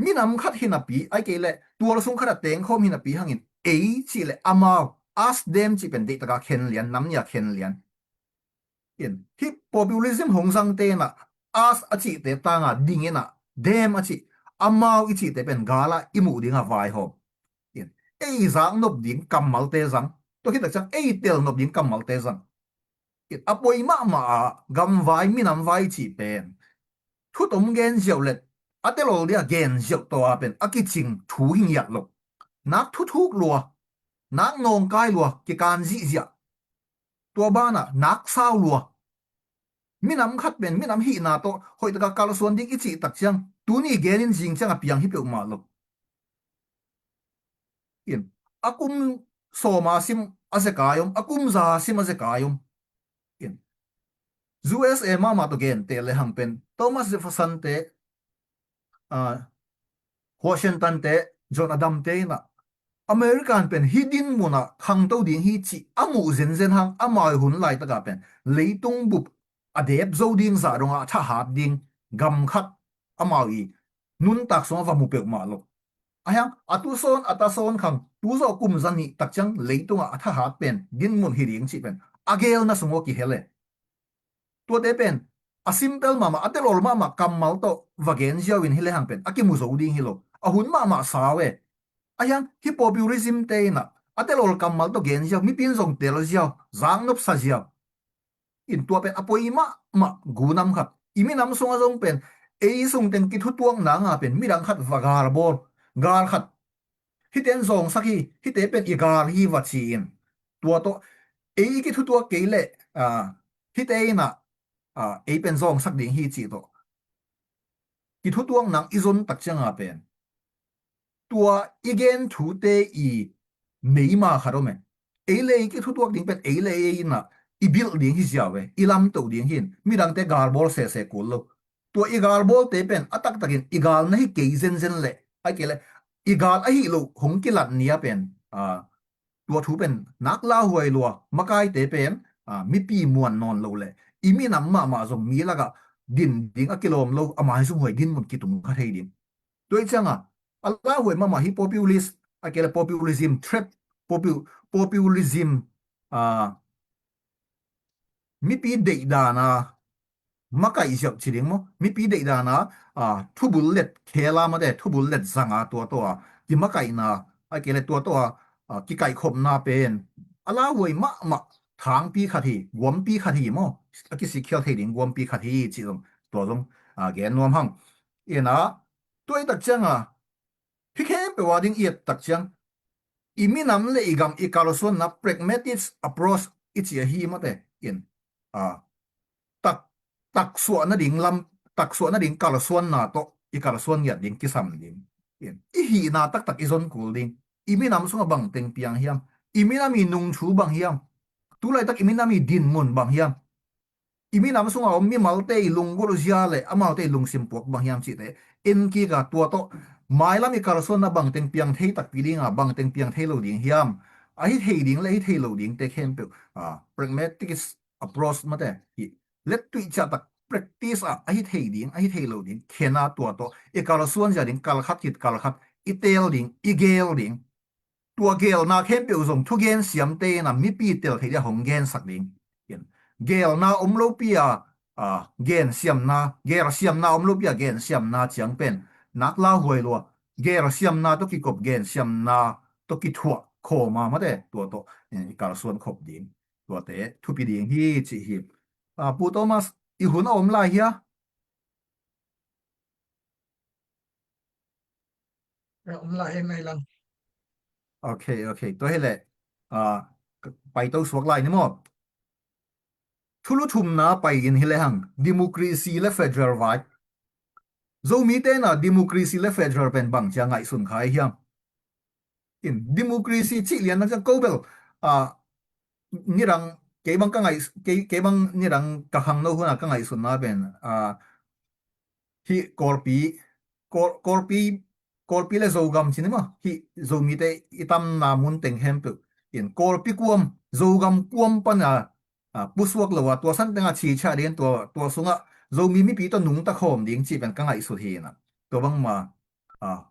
minam khat hinapi, ai kei leh tual sung khat a tengkhawm hinapi hangin ei cih leh amau, us them cih pen deihtaka khen lian, nam nia khen lian. In, hi populism hong zangte in a, us a cihte tanga ding in a, them a cih, amau i cihte pen gala i muh dinga vaihawm. In, ei zaknop ding kammalte zang, tua khit tak ciang ei telnop ding kammalte zang. In, a poi mahmah a gamvai, minamvai cih pen thutom gen ziauh le a telol dia gen ziauh tawh a pen a kicing thu hi ngiat lo. Nak thuthuk lua, nak nawngkai lua, kikan zihziah. Tua banah nak sau lua. Minam khat pen minam hihna tawh hoihtaka kalsuan ding i cih tak ciang tuni genin zing ciang a piang hi peuhmah lo. In, a kum sawma sim a zekai om, a kum za sim a zekai om. In, U S A mahmah tawh gente le hang pen Thomas Jefferson te, a, Washington te, John Adams te in a, American pen hih dinmun ah khangto ding hi cih a muh zenzen hang, amau hun laitak ah pen leitung bup a dep zo ding zah dong ah a thahat ding gam khat amau i nuntak sungah va mu peuhmah lo. Ahi hang a tusawn a tasawn khang tu zawh kum zanih tak ciang leitung ah a thahat pen dinmun hi ding cih pen a gelna sung aw kihel e. Tuate pen a simple mahmah, a telol mahmah kammal tawh va gen ziau in hi lehang pen a kimu zo ding hi lo. A hun mahmah sau e. Ahi hang hih populism te in ah a telol kammal tawh gen ziau, mipi in zong tel ziau, zaknop sa ziau. In tua pen a poi mahmah gunam khat. I minam sungah zong pen ei sung teng kithutuak nang a pen midang khat va galbawl, gal khat, hihte in zawngsak hi, hihte pen i gal hi va ci in. Tua tawh ei i kithutuak kei leh, ah, hihte in ah, ah, ei pen zawngsak ding hi cih tawh kithutuak nang i zon tak ciang a pen tua i gen thute i meima khat om e. Ei le ei kithutuak ding pen ei le ei in ah i bilh ding hi ziau e, i lamtoh ding hi in, midangte galbawl sese kul lo. Tua i galbawlte pen a taktakin i gal na hi kei zenzen leh, a kei leh i gal ahi lo hong kilat ni a pen, ah, tua thu pen nak lauhuai lua, makaite pen, ah, mipi muan nawn lo leh i minam mahmah zong mi lakah din ding a kilawm lo, a maizumhuai dinmun kitung kha thei ding. Tua ih ciangah a lauhuai mahmah hi populist, a kei leh populism, threat, popu-, populism, ah, mipi deihdan a makaih ziau ci ding maw? Mipi deihdan a, ah, thubul let khela mate, thubul let zanga tua tawh a kimakaihna, a kei leh tua tawh a, ah, kikaihkhopna pen a lauhuai mahmah thangpi khat hi, guampi khat hi maw? A kisikhial thei ding guampi khat hi cih zong, tua zong, ah, gen nuam hang. Ina, tua ih tak ciangah hih khempeuh a ding i et tak ciang i minam le i gam i kalsuanna pragmatic approach i ci ahi mate in, ah, tak, taksuah nading lam, taksuah nading kalsuanna tawh i kalsuan ngiat ding kisam ding. In, i hihna taktak i zon kul ding. I minam sungah bangteng piang hiam? I minam i nungthu bang hiam? Tulaitak i minam i dinmun bang hiam? I minam sungah om mimalte i lunggulh zia le amaute i lungsim puak bang hiam cihte en kik a, tua tawh mailam i kalsuanna bangteng piang thei takpi ding a, bangteng piang thei lo ding hiam? A hi thei ding le a hi thei lo dingte khempeuh, ah, pragmatic approach mate hi, let tuih ciah tak practice ah a hi thei ding, a hi thei lo ding khen a, tua tawh i kalsuan zia ding, kalkhat khit kalkhat i teel ding, i geel ding. Tua geelna khempeuh zong thugen siamte in a mipi tel thei dia hong gensak ding. Geelna om lopi a, a, gensiamna, geelsiamna om lopi a gensiamna ciang pen nak lauhuai lua. Geelsiamna tawh kikop gensiamna tawh kithuah khawm a mate, tua tawh, eh, i kalsuan khop ding. Tuate thupi ding hi cih hi. A, Pu Thomas, i hun a om lai hia? A om lai hen nai lang. Ok, ok. Tua hi leh, ah, pai to suak lai ni maw? Thulu thumna pai in hi lehang, democracy le federal vai. Zomite na democracy le federal pen bang cia ngaihsun khai hiam? In democracy cih lian na ciang ko bel, ah, nidang, kei bang ka ngaih, kei, kei bang nidang ka khangno hun a ka ngaihsunna pen, ah, hih Kawlpi, Kawl-, Kawlpi, Kawlpi le Zogam ci ni maw, hih Zomite i tamna mun teng khempeuh in Kawlpi kuam, Zogam kuam pan a, a, pusuak lo a, tua san teng a cihciah ding, tua, tua sungah Zomi mipi tawh nungta khawm ding cih pen ka ngaihsut hi in a. Tua bangma, a,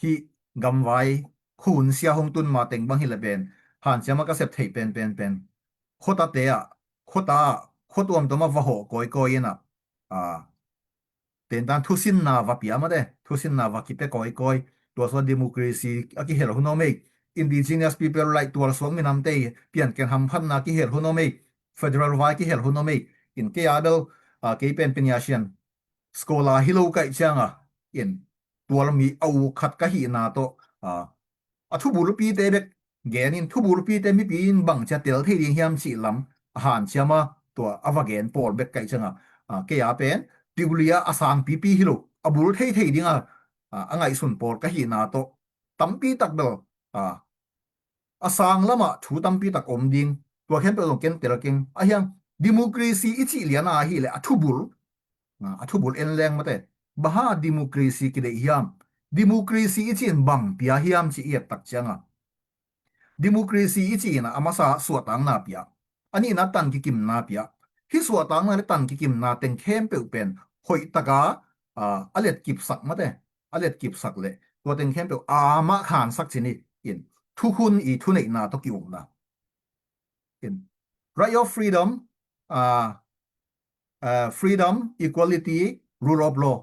hih gamvai khun sia hong tun ma teng bang hi le pen, hanciam a ka sep theih pen, pen, pen. Khuatate ah, khuata ah, khua tuamtuam ah va hawh kawikawi in a, a, tentan thusinna va pia mate, thusinna va kipia kawikawi, tua sua democracy a kihel hun om ei, indigenous people right tualsuak minamte pianken hamphatna kihel hun om ei, federal vai kihel hun om ei, in kei a bel, a, kei pen Peniasian scholar hi lo kaih cianga, in tualmi a uk khat ka hihna tawh, a, a thubulpite bek genin, thubulpite mipi in bang cia tel thei ding hiam cih lam a hanciam a, tua a va gen pawl bek kaih cianga, a, kei a pen, piulia a sangpipi hi lo, a bul thei thei dinga, a, a ngaihsun pawl ka hihna tawh, tampi tak bel, a, a sang lamah thu tampi tak om ding, tua khempeuh zong ken tel keng. A hiang, democracy i cih lian a hi le a thubul, a, a thubul en leng mate. Baha democracy kideih hiam? Democracy i cih in bang pia hiam cih i et tak cianga, Democracy i cihna a masa suahtakna pia, a nihna tan kikimna pia. Hih suahtakna le tan kikimna teng khempeuh pen hoihtaka a, a letkipsak mate, a letkipsak le tua teng khempeuh amah khansak cin hi. In, thukhun i thuneihna tawh ki-ukna, in, right of freedom, uh, uh, freedom, equality, rule of law,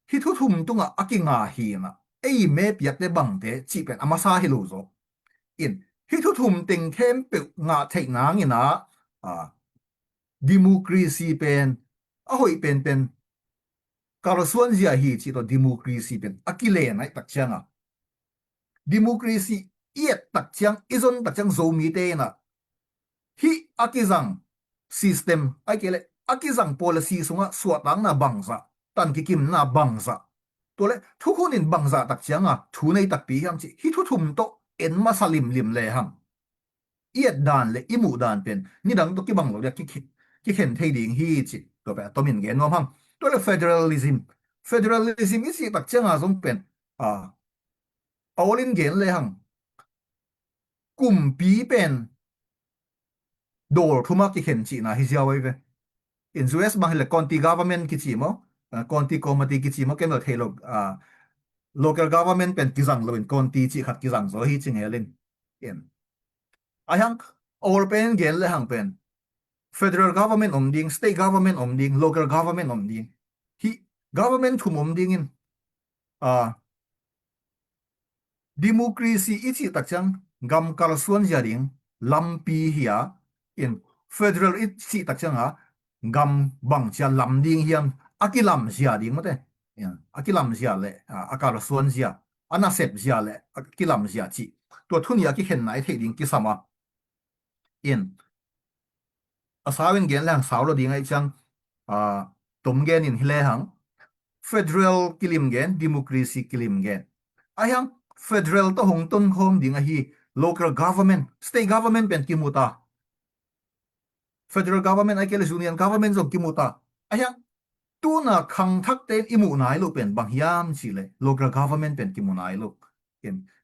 hih thu thum tungah a kinga hi na, ei me piakte bangte cih pen a masa hi lo zaw. In, hih thu thum teng khempeuh ngah theih nangin ah, uh, democracy pen a hoih penpen kalsuan zia hi cih tawh democracy pen a kilen aih tak cianga, democracy i et tak ciang, i zon tak ciang Zomite in ah hih a kizang system ai kei le a kizang policy sungah suahtakna bangzah, tan kikimna bangzah, tua le thukhun in bangzah tak cianga thu nei takpi hiam cih hih thu thum tawh en masa limlim le hang i et dan le i muh dan pen nidang tawh kibang lo dia kikhen thei ding hi cih tua pen a tomin gen nuam hang. Tua le federalism, federalism i cih tak cianga zong pen a, a awlin gen le hang kumpi pen dawl thuma kikhen cihna hi ziau ai ve. In U S bang hi le county government kici maw, county committee kici maw, ken lo thei lo, local government pen kizang lo in county cih khat kizang zaw hi ci ngelin. In, a hiang awl pen gen le hang pen federal government om ding, state government om ding, local government om ding. Hih government thum om dingin a, democracy i cih tak ciang gam kalsuan zia ding lampi hi a, in, federal i cih tak cianga gam bangcia lam ding hiam, a kilam zia ding mate, a kilam zia le a kalsuan zia, a nasep zia le a kilam zia cih tua thu nih a kikhenna i theih ding kisam a. In, a sau in gen le hang sau lo ding aih ciang, a, tom gen in hi le hang federal kilim gen, democracy kilim gen. A hiang federal tawh hong tonkhawm ding ahi local government, state government pen kimu ta, federal government ai kei le union government zong kimu ta. A hiang tuna khangthakte in i muh nai lo pen bang hiam cih le local government pen kimu nai lo.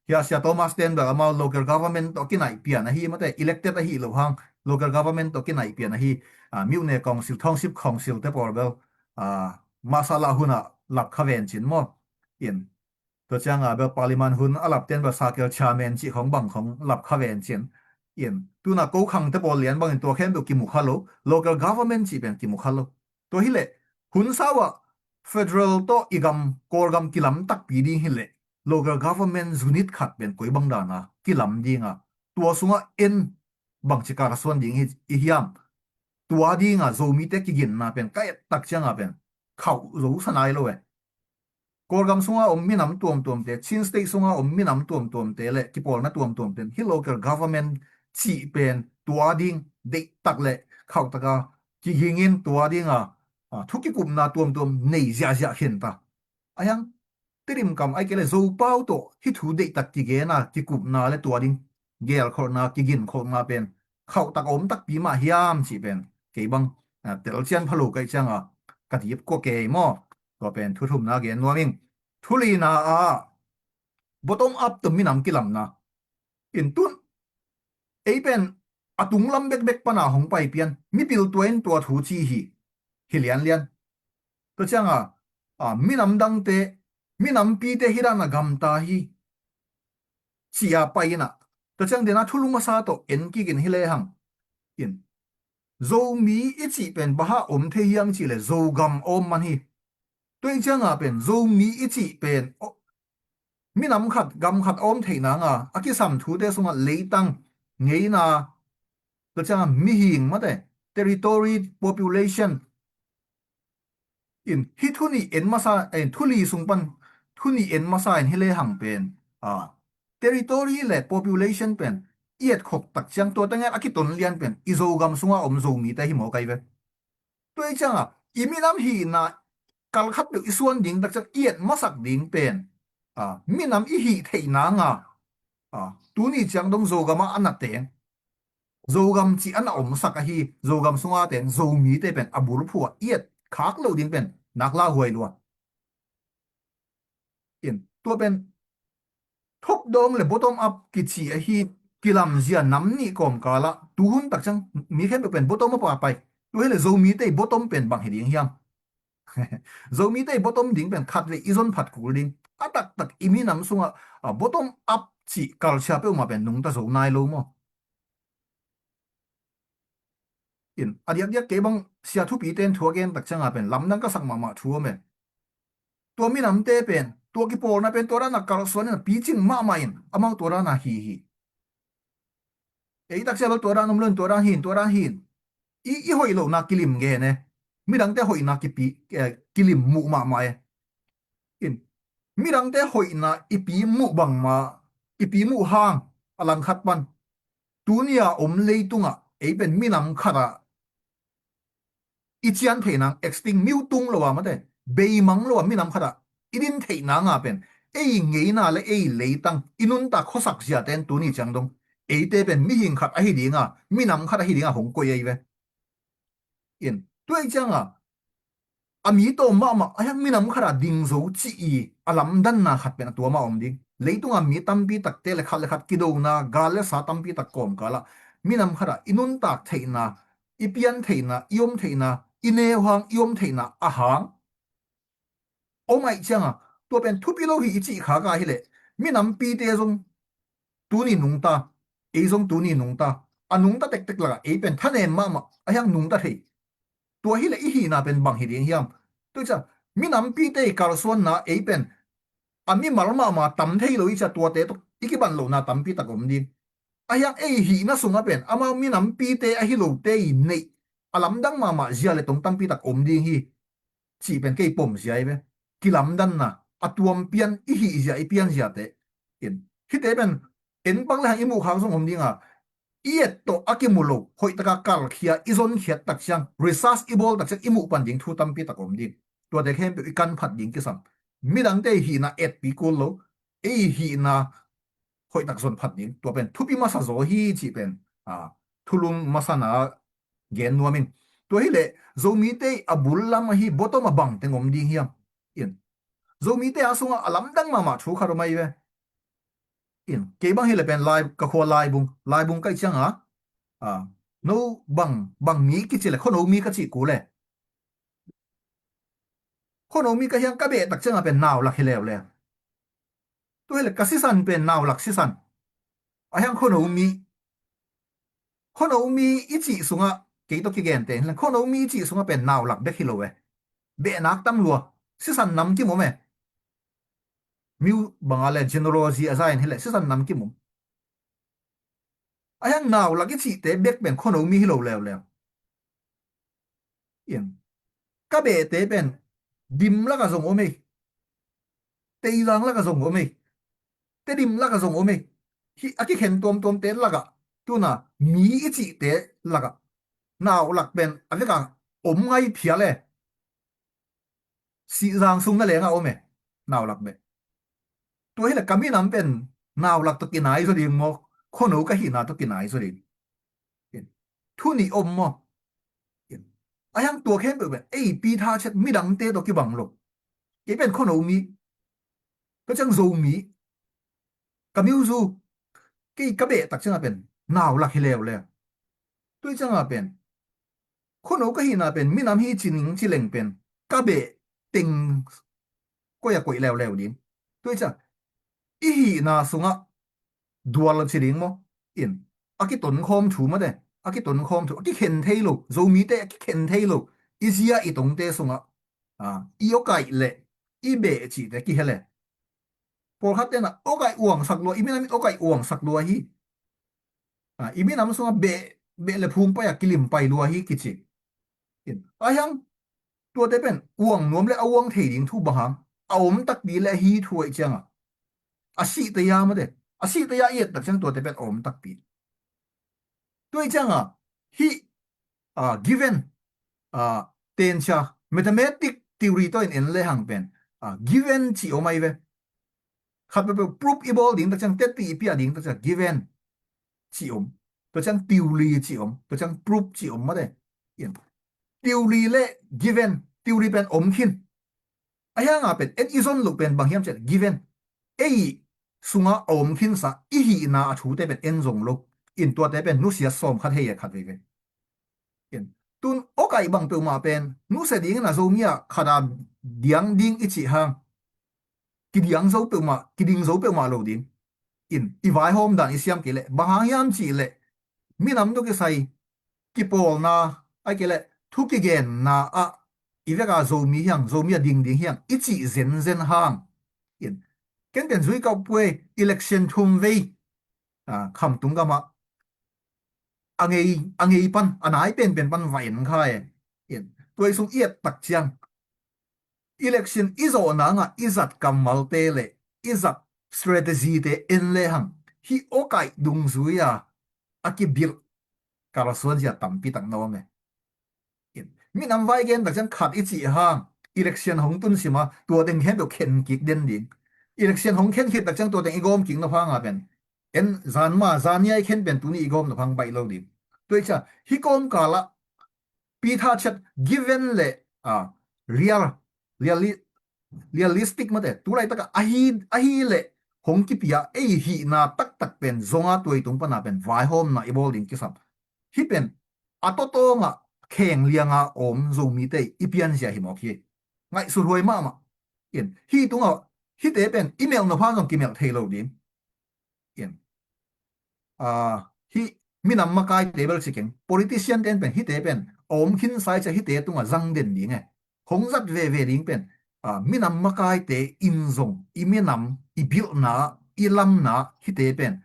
Hia Sia Thomas ten bel amau local government tawh kinaih pian ahi mate, elected ahi lo hang local government tawh kinaih pian ahi, a, miuhne council, township council te pawl bel, a, masala hunah lap kha ven cin maw. In, tua cianga bel parliament hun a lap ten bel circle chairman cih khong bang khong lap kha ven cin. In, tuna ko khang te pawl lian bangin tua khen bel kimu kha lo, local government cih pen kimu kha lo. Tua hileh hun sau ah federal tawh i gam Kawlgam kilam takpi ding hileh local government unit khat pen koi bang dana kilam dinga, tua sungah en bangci kalsuan ding hi i hiam? Tua dinga Zomite kiginna pen ka et tak cianga pen khauh zo sa nai lo e. Kawlgam sunga om minam tuamtuamte, Chin State sunga om minam tuamtuamte le kipawlna tuamtuamte in hih local government cih pen tua ding deihtak le khauhtaka kigingin tua dinga, a, thu kikupna tuamtuam nei ziahziah khin ta. A hiang Tedim kam ai kei le Zopau tawh hih thu deihtak kigena kikupna le tua ding gelkholhna, kiginkholhna pen khauhtak a om takpi mah hiam cih pen kei bang, a, telcian pha lo kaih cianga ka dip kua kei maw? Tua pen thu thumna gen nuam ing. Thu lina ah bottom up tawh minam kilamna. In tun ei pen a tunglam bekbek pana hong pai pian, mipil tua in tua thu ci hi, hi lianlian. Tua cianga, a, minam dangte, minampite hi dana gamta hi cia pai ina, tua ciang dena thulu masa tawh en kikin hi lehang. In, Zomi i cih pen baha om thei hiam cih le Zogam a om man hi. Tua i cianga pen Zomi i cih pen, o, minam khat gam khat a om theih nanga a kisam thute sungah leitang, ngeina, tua cianga mihing mate, territory, population. In hih thu nih en masa, eh, thu li sung pan thu nih en masa in hi lehang pen, a, territory le population pen i etkhop tak ciang tua tangen a kiton lian pen i Zogam sunga om Zomite hi maw kai ve. Tua i cianga i minam hihna kalkhat peuh i suan ding tak ciang i et masak ding pen, a, minam i hih theih nanga, a, tuni ciang dong Zogam ah a na teng, Zogam cih a na omsak ahi Zogam sunga teng Zomite pen a bulphuh ah i et khak lo ding pen nak lauhuai lua. In tua pen top down le bottom up kici ahi kilamzia nam nih kawmkalah tuhun tak ciang mi khempeuh pen bottom up a pai. Tua hileh Zomite i bottom pen bang hi ding hiam? Zomite i bottom ding pen khatvei i zon phat kul ding. A taktak i minam sungah, a, bottom up cih culture peuhmah pen nungta zo nai lo maw? In, a diakdiak kei bang sia thupite in thu a gen tak ciangah pen lamdang ka sak mahmah thu om e. Tua minamte pen, tua kipawlna pen tua dana kalsuan in a picing mahmah in, amau tua dana hi hi. Ei tak ciang lo tua dan om lo in, tua dan hi in, tua dan hi in. I, i hoih lohna kilim gen e. Midangte hoihna kipi, eh, kilim muh mahmah e. In, midangte hoihna i pi muh bangmah, i pi muh hang a langkhat pan. Tuni a om leitungah ei pen minam khatah i cian theih nang extinct, miu tung lo a mate, beimang lo a minam khatah i din theih nanga pen ei ngeina le ei leitang, i nuntak khuasak ziate in tuni ciang dong eite pen mihing khat ahi dinga, minam khat ahi dinga hong koih ahi ve. In, tua ih cianga a mi tawm mahmah a hiang minam khatah ding zo cih i a lamdanna khat pen a tuama om ding. Leitunga mi tampi takte le khat le khat kidona, gal le sa tampi tak kawmkalah minam khatah i nuntak theihna, i pian theihna, i om theihna, i neu hang, i om theihna a hang om aih cianga, tua pen thupi lo hi i cih khaka hileh, minampite zong tuni nungta, ei zong tuni nungta, a nungta tektek lakah ei pen thanem mahmah a hiang nungta thei. Tua hileh i hihna pen bang hi ding hiam? Tua ciang, minampite i kalsuanna ei pen a mimal mahmah tam thei lo i cia tuate tawh i kiban lohna tampi tak om ding. A hiang ei hihna sungah pen amau minampite ahi lote i neih a lamdang mahmah zia le tong tampi tak om ding hi. Cih pen kei pom zia i ve. Kilamdanna, a tuam pian i hih zia, i pian ziate. In, hihte pen en pak le hang i muh khak zong om dinga, i et tawh a kimu lo, hoihtaka kalkhia, i zonkhiat tak ciang, research i bawl tak ciang i muh pan ding thu tampi tak om ding. Tuate khempeuh i kan phat ding kisam. Midangte i hihna etpi kul lo, ei hihna hoihtak zon phat ding. Tua pen thupi masa zaw hi cih pen, a, thulung masana gen nuam in. Tua hileh, Zomite a bul lam ahi bottom a bang teng om ding hiam? In, Zomite a sungah a lamdang mahmah thu khat om ahi ve. In, kei bang hileh pen lai, ka khua laibung, laibung ka ih cianga, a, no bang, bang mi kici le, khuano mi ka cih kul e. Khuano mi ka hiang ka beh tak cianga pen naulak hi leuleu. Tua hileh ka sisan pen naulak sisan. A hiang khuano mi, khuano mi i cih sungah, kei tawh kigente, khuano mi i cih sungah pen naulak bek hi lo e. Behnak tam lua, sisan nam kim om e. Miu banga le genealogy a za in hileh sisan nam kim om. A hiang naulak i cihte bek pen khuano mi hi lo leuleu. In, ka behte pen dim laka zong om ei. Teizang laka zong om ei. Tedim laka zong om ei. Hi, a kikhen tuamtuamte laka, tuna mi i cihte laka, naulak pen a veka om ngai phial e. Sihzang sung na lenga om e, naulak beh. Tua hileh ka minam pen naulak tawh kinai zaw ding maw, khuano ka hihna tawh kinai zaw ding? Thu nih om maw? A hiang tua khempeuh pen ei pi tha ciat midangte tawh kibang lo. Kei pen khuano mi, ka ciang Zomi, ka miuzu, kei ka beh tak cianga pen naulak hi leuleu. Tua ih cianga pen khuano ka hihna pen minam hi ci ning ci leng pen ka beh teng koih a koih leuleu ding. Tua ih ciang i hihna sungah dual ci ding maw? In, a kitonkhawm thu mate, a kitonkhawm thu, a kikhen thei lo, Zomite a kikhen thei lo i zia i tongte sungah, a, i awkaih le i beh cihte kihel e. Pawlkhat tenah awkaih uangsak lua, i minam in awkaih uangsak lua hi. A, i minam sungah beh, beh le phung pai-a kilim pai lua hi kici. In, a hiang tuate pen uang nuam le a uang thei ding thu bang hang, a om takpi le ahi thu aih cianga, a sihte ia mate, a sihte ia i et tak ciang tuate pen a om takpi. Tua ih cianga hih, a, given, a, tensia, mathematic theory tawh in en le hang pen, a, given cih om ahi ve. Khat peuhpeuh proof i bawl ding tak ciang, testi i piah ding tak ciang given cih om. Tua ciang theory cih om. Tua ciang proof cih om mate. In, theory le given, theory pen om khin. A hianga pen en i zon loh pen bang hiam ciah given. Ei sungah a om khinsa i hihna a thute pen en zong lo. In tuate pen nusia sawm khat hei a khat veivei. In tun awkaih bang peuhmah pen nusia dingin a Zomi ah khat a diang ding i cih hang kidiang zo peuhmah, kiding zo peuhmah lo ding. In i vaihawm dan i siam kei leh bang hang hiam cih leh minam tawh kisai kipawlna ai kei leh thu kigenna ah i veka Zomi hiang, Zomi a ding ding hiang i cih zenzen hang. In ken ken zui kau puai, election thum vei, ah, Khamtung gamah a ngei, a ngei pan, a nai penpen pan va en kha e. In tua i sung i et tak ciang election i zawh nangah i zat kammalte le i zat strategy te en le hang hih awkaih dungzui a a kibilh kalsuan zia tampi tak na om e. In minam vai gen tak ciang khat i cih hang election hong tun sima tua teng khempeuh khen kik den ding. Election hong khen khit tak ciang tua teng i gawm kik na phanga pen en zan ma zan nia i khen pen tuni i gawm na phang baih lo ding. Tua i cia hih kawmkal ah Peter Chet given le, ah, real, reali-, realistic mate tu laitak ah ahi, ahi le hong kipia ei hihna taktak pen zonga tua i tung pana pen vaihawmna i bawl ding kisam. Hih pen a tawtawngah kheng lianga om Zomite i pianzia hi mawk hi. Ngaihsut huai mahmah. In hih tungah hihte pen i melh na phan zong kimelh thei lo ding. In, ah, hih minam makaite bel ci keng, politician ten pen hihte pen a om khinsa i cia hihte tungah zang den ding e. Hong zat veve ding pen, ah, minam makaite in zong i minam i bilhna i lamna hihte pen,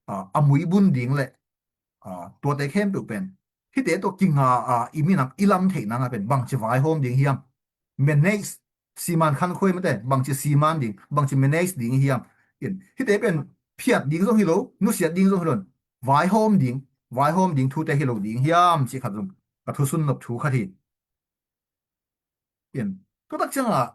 ah, a muibun ding le, ah, tuate khempeuh pen hihte tawh kinga a i minam i lam theih nanga pen bangci vaihawm ding hiam? Manage, siman khankhuai mate bangci siman ding, bangci manage ding hiam? In hihte pen phiat ding zong hi lo, nusiat ding zong hi lo, vaihawm ding, vaihawm ding thute hi lo ding hiam cih khat zong ka thusun nop thu khat hi. In tua tak ciangah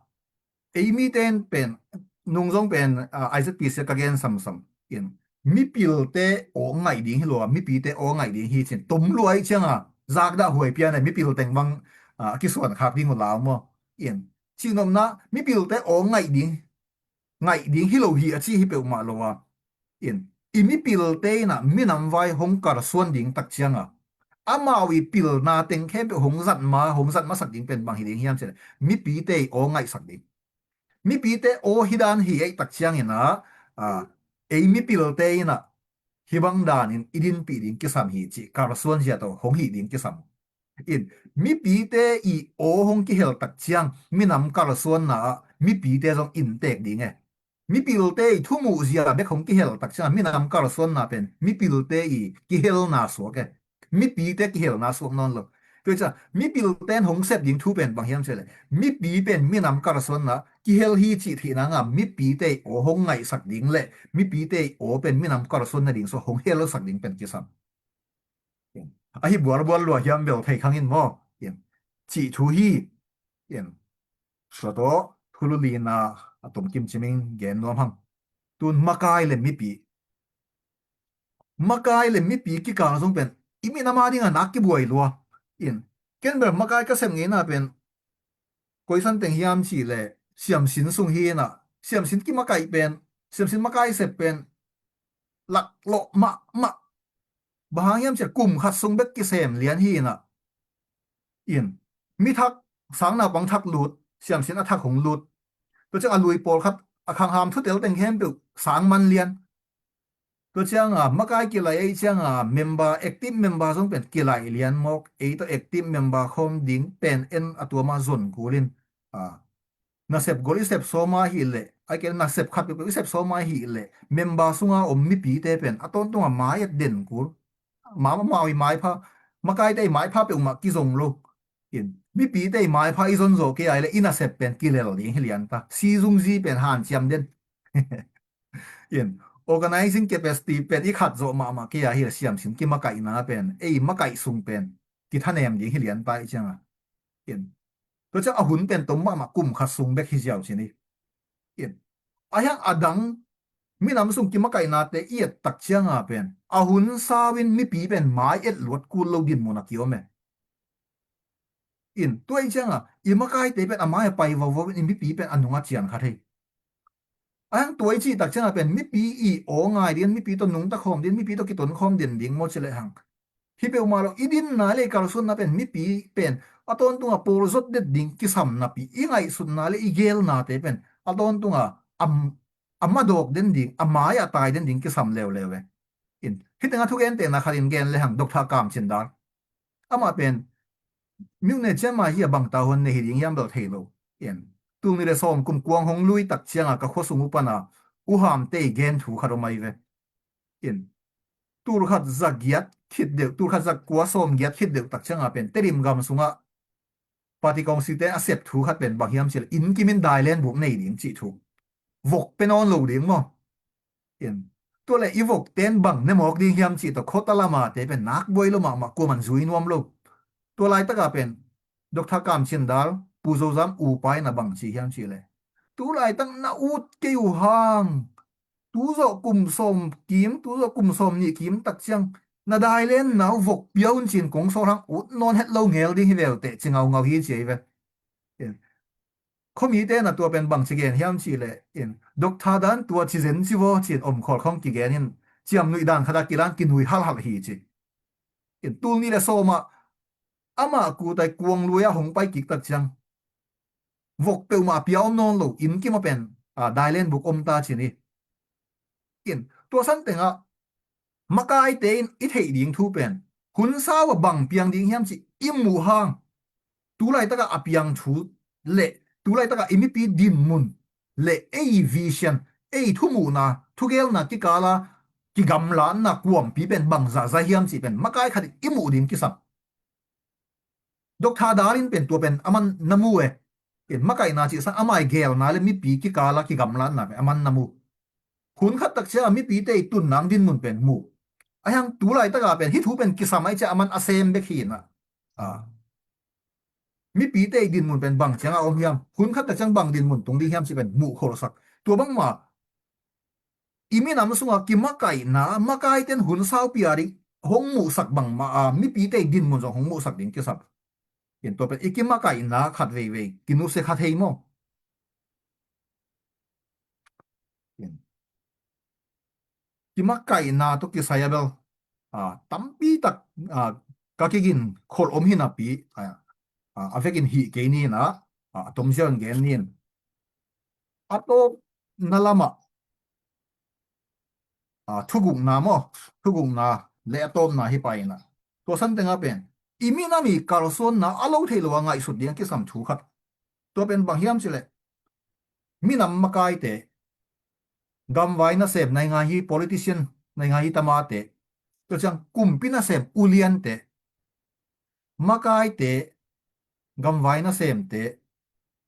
ei miten pen nung zong pen, ah, I Z P C ka gen samsam in mipilte aw ngaih ding hi lo a mipite aw ngaih ding hi cin tom luai cianga zakdah huai pian e mipil teng bang, ah, a kisuan khak ding uh lau maw? In cihnopna mipilte aw ngaih ding, ngaih ding hi lo hi a ci hi peuhmah lo a. In i mipilte inah minam vai hong kalsuan ding tak cianga amau i pilna teng khempeuh hong zat ma, hong zat masak ding pen bang hi ding hiam cih leh mipite i aw ngaihsak ding. Mipite aw hi dan hi ei tak ciangin ah, ah, ei mipilte inah hih bang danin i dinpih ding kisam hi cih kalsuan zia tawh hong hih ding kisam. In mipite i aw hong kihel tak ciang minam kalsuanna ah mipite zong inntek ding e. Mipilte i thumuh zia bek hong kihel tak ciang minam kalsuanna pen mipilte i kihelna suak e. Mipite kihelna suak nawn lo. Tua ciang mipilten hong sep ding thu pen bang hiam cih leh mipi pen minam kalsuanna kihel hi cih theih nanga mipite i aw hong ngaihsak ding le mipite i aw pen minam kalsuan nading suak hong helsak ding pen kisam. Ahi bualbual lua hiam bel thei khang in maw? Cih thu hi. Tua tawh thulu lina a tomkim ciming gen nuam hang. Tun makai le mipi, makai le mipi kikal zong pen i minam a dinga nak kibuai lua. In ken bel makai ka sem ngeina pen koisan teng hiam cih leh siamsin sung hi inah siamsin kimakaih pen, siamsin makai sep pen laklawh mahmah. Bang hang hiam cih leh kum khat sung bek kisem lian hi inah. In mithak sang naupang thak lut, siamsin a thak hong lut. Tua ciang a lui pawlkhat a khangham thutel teng khempeuh sang man lian. Tua cianga makai kilai ei cianga member, active member zong pen kilai lian mawk. Ei tawh active member khawm ding pen en a tuama zon kulin, ah, nasep gol i sep sawma hi leh ai ken nasep khat peuhpeuh i sep sawma hi leh member sunga om mipite pen a tawntunga mai et den kul. Mama mau i maipha, makaite i maipha peuhmah kizong lo. In mipite i maipha i zon zawh kei ai leh i nasep pen kilel ding hi lian ta. Si zungzi pen hanciam den. In organizing capacity pen i khat zawh mahmah kei a hi le siamsin kimakaihna pen ei makaih sung pen kithanem ding hi lian ta i cianga. In tua ciang a hun pen tom mahmah kum khat sung bek hi ziau cin hi. In a hiang a dang minam sung kimakaihnate i et tak cianga pen a hun sauin mipi pen mai et luat kul lo dinmun a kiom e. In tua i cianga i makaite pen a mai a pai vovovin i mipi pen a nunga cian khat hei. A hang tua i cih tak ciangah pen mipi i aw ngai ding, mipi tawh nungta khawm ding, mipi tawh kiton khawm den ding maw ci lehang, hi peuhmah lo. I dinna le i kalsuanna pen mipi pen a tawntungah pawl zot det ding kisam napi, i ngaihsutna le i gelnate pen a tawntungah a, a madawk den ding, a mai-ah tai den ding kisam leuleu e. In, hih tengah thugentehna khat in gen lehang Doctor Kam Cin Dal. Amah pen myone ciamah hi a, bangta huan nei hi ding hiam bel thei lo. In, tul nih le sawm kum kuang hong lui tak ciangah ka khua sung uh pana U Ham Tei gen thu khat om ahi ve. In, tul khat za giat khit deuh, tul khat za kua sawm giat khit deuh tak ciangah pen Tedim gam sungah party council te a sep thu khat pen bang hiam cih leh inn kim in dailen buk nei ding cih thu. Vok pe nawn lo ding maw. In, tua leh i vokten bang ne mawk ding hiam cih tawh khuata lamate pen nak buai lo mahmah, kuaman zui nuam lo. Tua laitakah pen Doctor Kam Cin Dal, Pu Zo Zam upa in a bang ci hiam cih leh, tu laitak na ut kei uh hang, tu zawh kum sawm kim, tu zawh kum sawm nih kim tak ciang na dailenna uh vok pia un ci-in kong sawl hang, ut nawn het lo ngel ding hi veu teh ci ngaungau hi ci ahi ve. In, khuamite na tua pen bang ci gen hiam cih leh, in, Doctor Dan tua ci zen ci vaw ci-in om khawl khawng kigen in, ciamnuih dan khat a kilan kinui halhal hi ci. In, tul nih le sawm ah amah kutai kuang lui ah hong pai kik tak ciang vok peuhmah pia om nawn lo, inn kim ah pen, a, dailen buk om ta ci ni. In, tua san tengah makaite in i theih ding thu pen hun sau a bang piang ding hiam cih i muh hang, tu laitakah a piang thu le tu laitakah i mipi dinmun le ei vision, ei thumuhna, thugelna kikala kigamlatna kuampi pen bangzah za hiam cih pen makai khat in i muh ding kisam. Doctor Dal in pen tua pen aman na mu e. In, makaihna cih sang amah i gelna le mipi kikala kigamlatna pen aman na mu. Hun khat tak ciang a mipite i tun nang dinmun pen mu. A hiang tu laitakah pen hih thu pen kisam ahi ciang aman a sem bek hi na. A, mipite i dinmun pen bang ciangah om hiam, hun khat tak ciang bang dinmun tung ding hiam cih pen muh kholsak. Tua bangmah i minam sungah kimakaihna, makaiten hun saupi a ding hong muhsak bangmah a, mipite i dinmun zong hong muhsak ding kisam. In, tua pen i kimakaihna khat veivei kinusia kha thei maw. In, kimakaihna tawh kisai a bel, a, tampi tak, a, ka kigin kholh om hi napi, a, a, a vekin hih kei ni na, a, a tomzia in gen ni. A tawpna lamah, a, thugukna maw, thugukna le a tawpna hi pai na. Tua san tengah pen i minam i kalsuanna a lo thei lo a ngaihsut ding a kisam thu khat. Tua pen bang hiam cih leh minam makaite, gamvai nasem, naingan hi politician, naingan hi tamate, tua ciang kumpi nasem uliante, makaite, gamvai nasemte,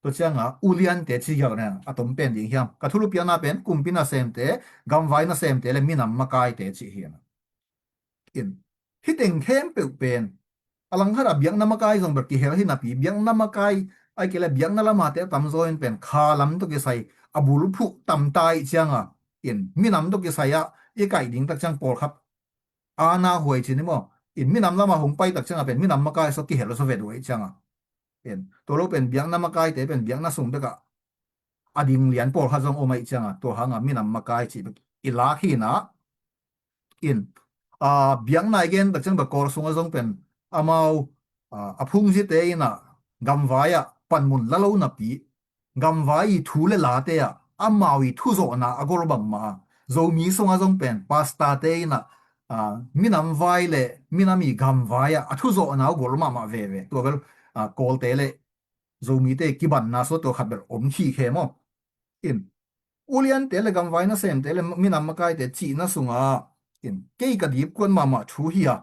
tua ciangah uliante ci hiau na a tom pen ding hiam. Ka thulu piakna pen kumpi nasemte, gamvai nasemte le minam makaite ci hi na. In, hih teng khempeuh pen a langkhat a biakna makai zong bel kihel hi napi, biakna makai ai kei le biakna lamate a tamzaw in pen kha lam tawh kisai a bulphuh tamta ih cianga, in, minam tawh kisai ah i kaih ding tak ciang pawlkhat ana huai ci ni maw. In, minam lamah hong pai tak cianga pen minam makai sawk kihel sawk vet uh aih cianga, in, tua lo pen biakna makaite pen biakna sung bekah a ding lian pawlkhat zong om aih cianga tua hanga minam makai cih bek i lak hi na. In, a, biakna i gen tak ciang bek Kawl sungah zong pen amau, a, a phungzite in a gamvai ah panmun la lo napi, gamvai i thu le late ah amau i thuzawhna a gol bangmah a, Zomi sungah zong pen pastorte in a, a, minam vai le minam i gamvai ah a thuzawhna a gol mahmah veve. Tua bel, a, Kawlte le Zomite kibanna sua tua khat bel om khikhe maw. In, uliante le gamvai nasemte le minam makaite cihna sungah, in, kei ka dipkuan mahmah thu hi a,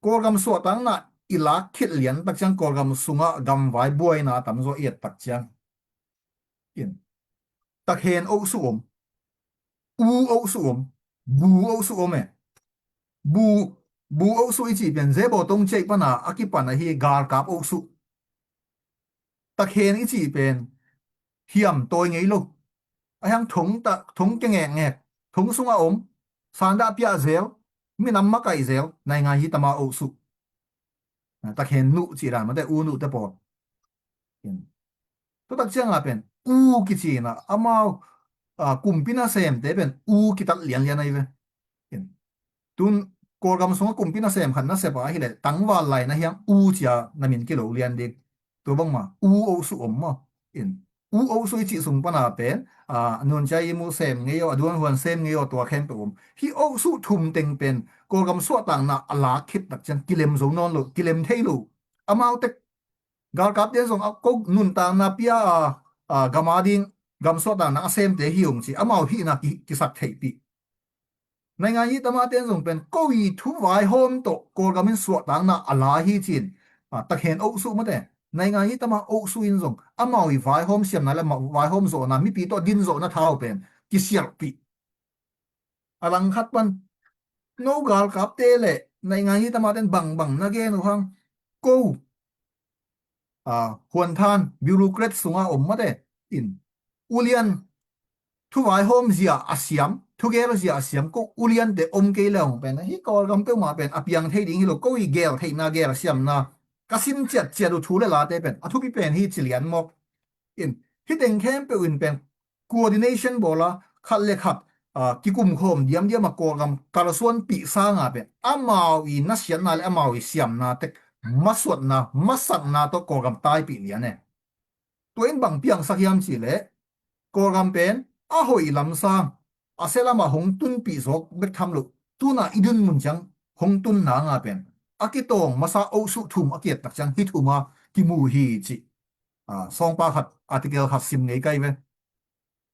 Kawlgam suahtakna i lak khit lian tak ciang Kawlgam sungah gamvai buaina a tamzaw i et tak ciang, in, takhen oh suh om, u oh suh om, bu oh suh om e. Bu, bu oh suh i cih pen zebaw tong ciaih pana a kipan ahi galkap oh suh. Takhen i cih pen hiam tawi ngei lo. A hiang thong ta, thong kia ngekngek, thong sungah om, sandah piah zel, minam makaih zel, naingan hi tama oh suh. Takhen nuh cih dan mate, u nuhte pawl. Tua tak cianga pen u kici na, amau a, kumpi nasemte pen u kitat lianlian ahi ve. In. Tun Kawlgam sungah kumpi nasem khat na sep a hileh tangval lai na hiang u cia na min kilo lian ding. Tua bangma u osu om maw? In. U osu i cih sung pana pen, a, nun cia i mu sem ngei aw, a duan huan sem ngei aw, tua khempeuh om. Hi osu thum teng pen Kawlgam suahtakna a lak khit tak ciang kilem zo nawn lo, kilem thei lo. Amau tek galkapte zong a ko nuntakna pia a, a, gam a ding, gam suahtakna a semte hi ung ci, amau hihna ki, kisak theihpih. Naingan yi tamate zong pen ko i thu vaihawm tawh Kawlgam in suahtakna a la hi cin, a, takhen osu mate. Naingan yi tama osu in zong amau i vaihawm siamna le amau vaihawm zawhna, mipi tawh din zawhna thau pen kisialhpih. A langkhat pan no galkapte le naingan yi tamaten bangbang na gen uh hang ko, a, huanthan bureaucrat sunga om mate in ulian thuvaihawm zia a siam, thugel zia a siam ko uliante om kei le hong pen hi Kawlgam peuhmah pen a piang thei ding hi lo, ko i gel theihna gel siamna ka sim ciatciat uh thu le late pen a thupi pen hi ci lian mawk. In, hi teng khempeuh in pen coordination bawla khat le khat, a, kikumkhawm diamdiam a Kawlgam kalsuanpih sanga pen amau i nasiatna le amau i siamna tek masuatna masakna tawh Kawlgam taipih lian e. Tua in bang piangsak hiam cihleh Kawlgam pen a hoih lamsang a sia lamah hong tunpih zawk bek tham loh, tuna i dun mun ciang hong tun nanga pen a kitawng masa osu thum a kiat tak ciang hi thuma kimu hi cih, a, sawngpa khat article khat sim ngei kai ve.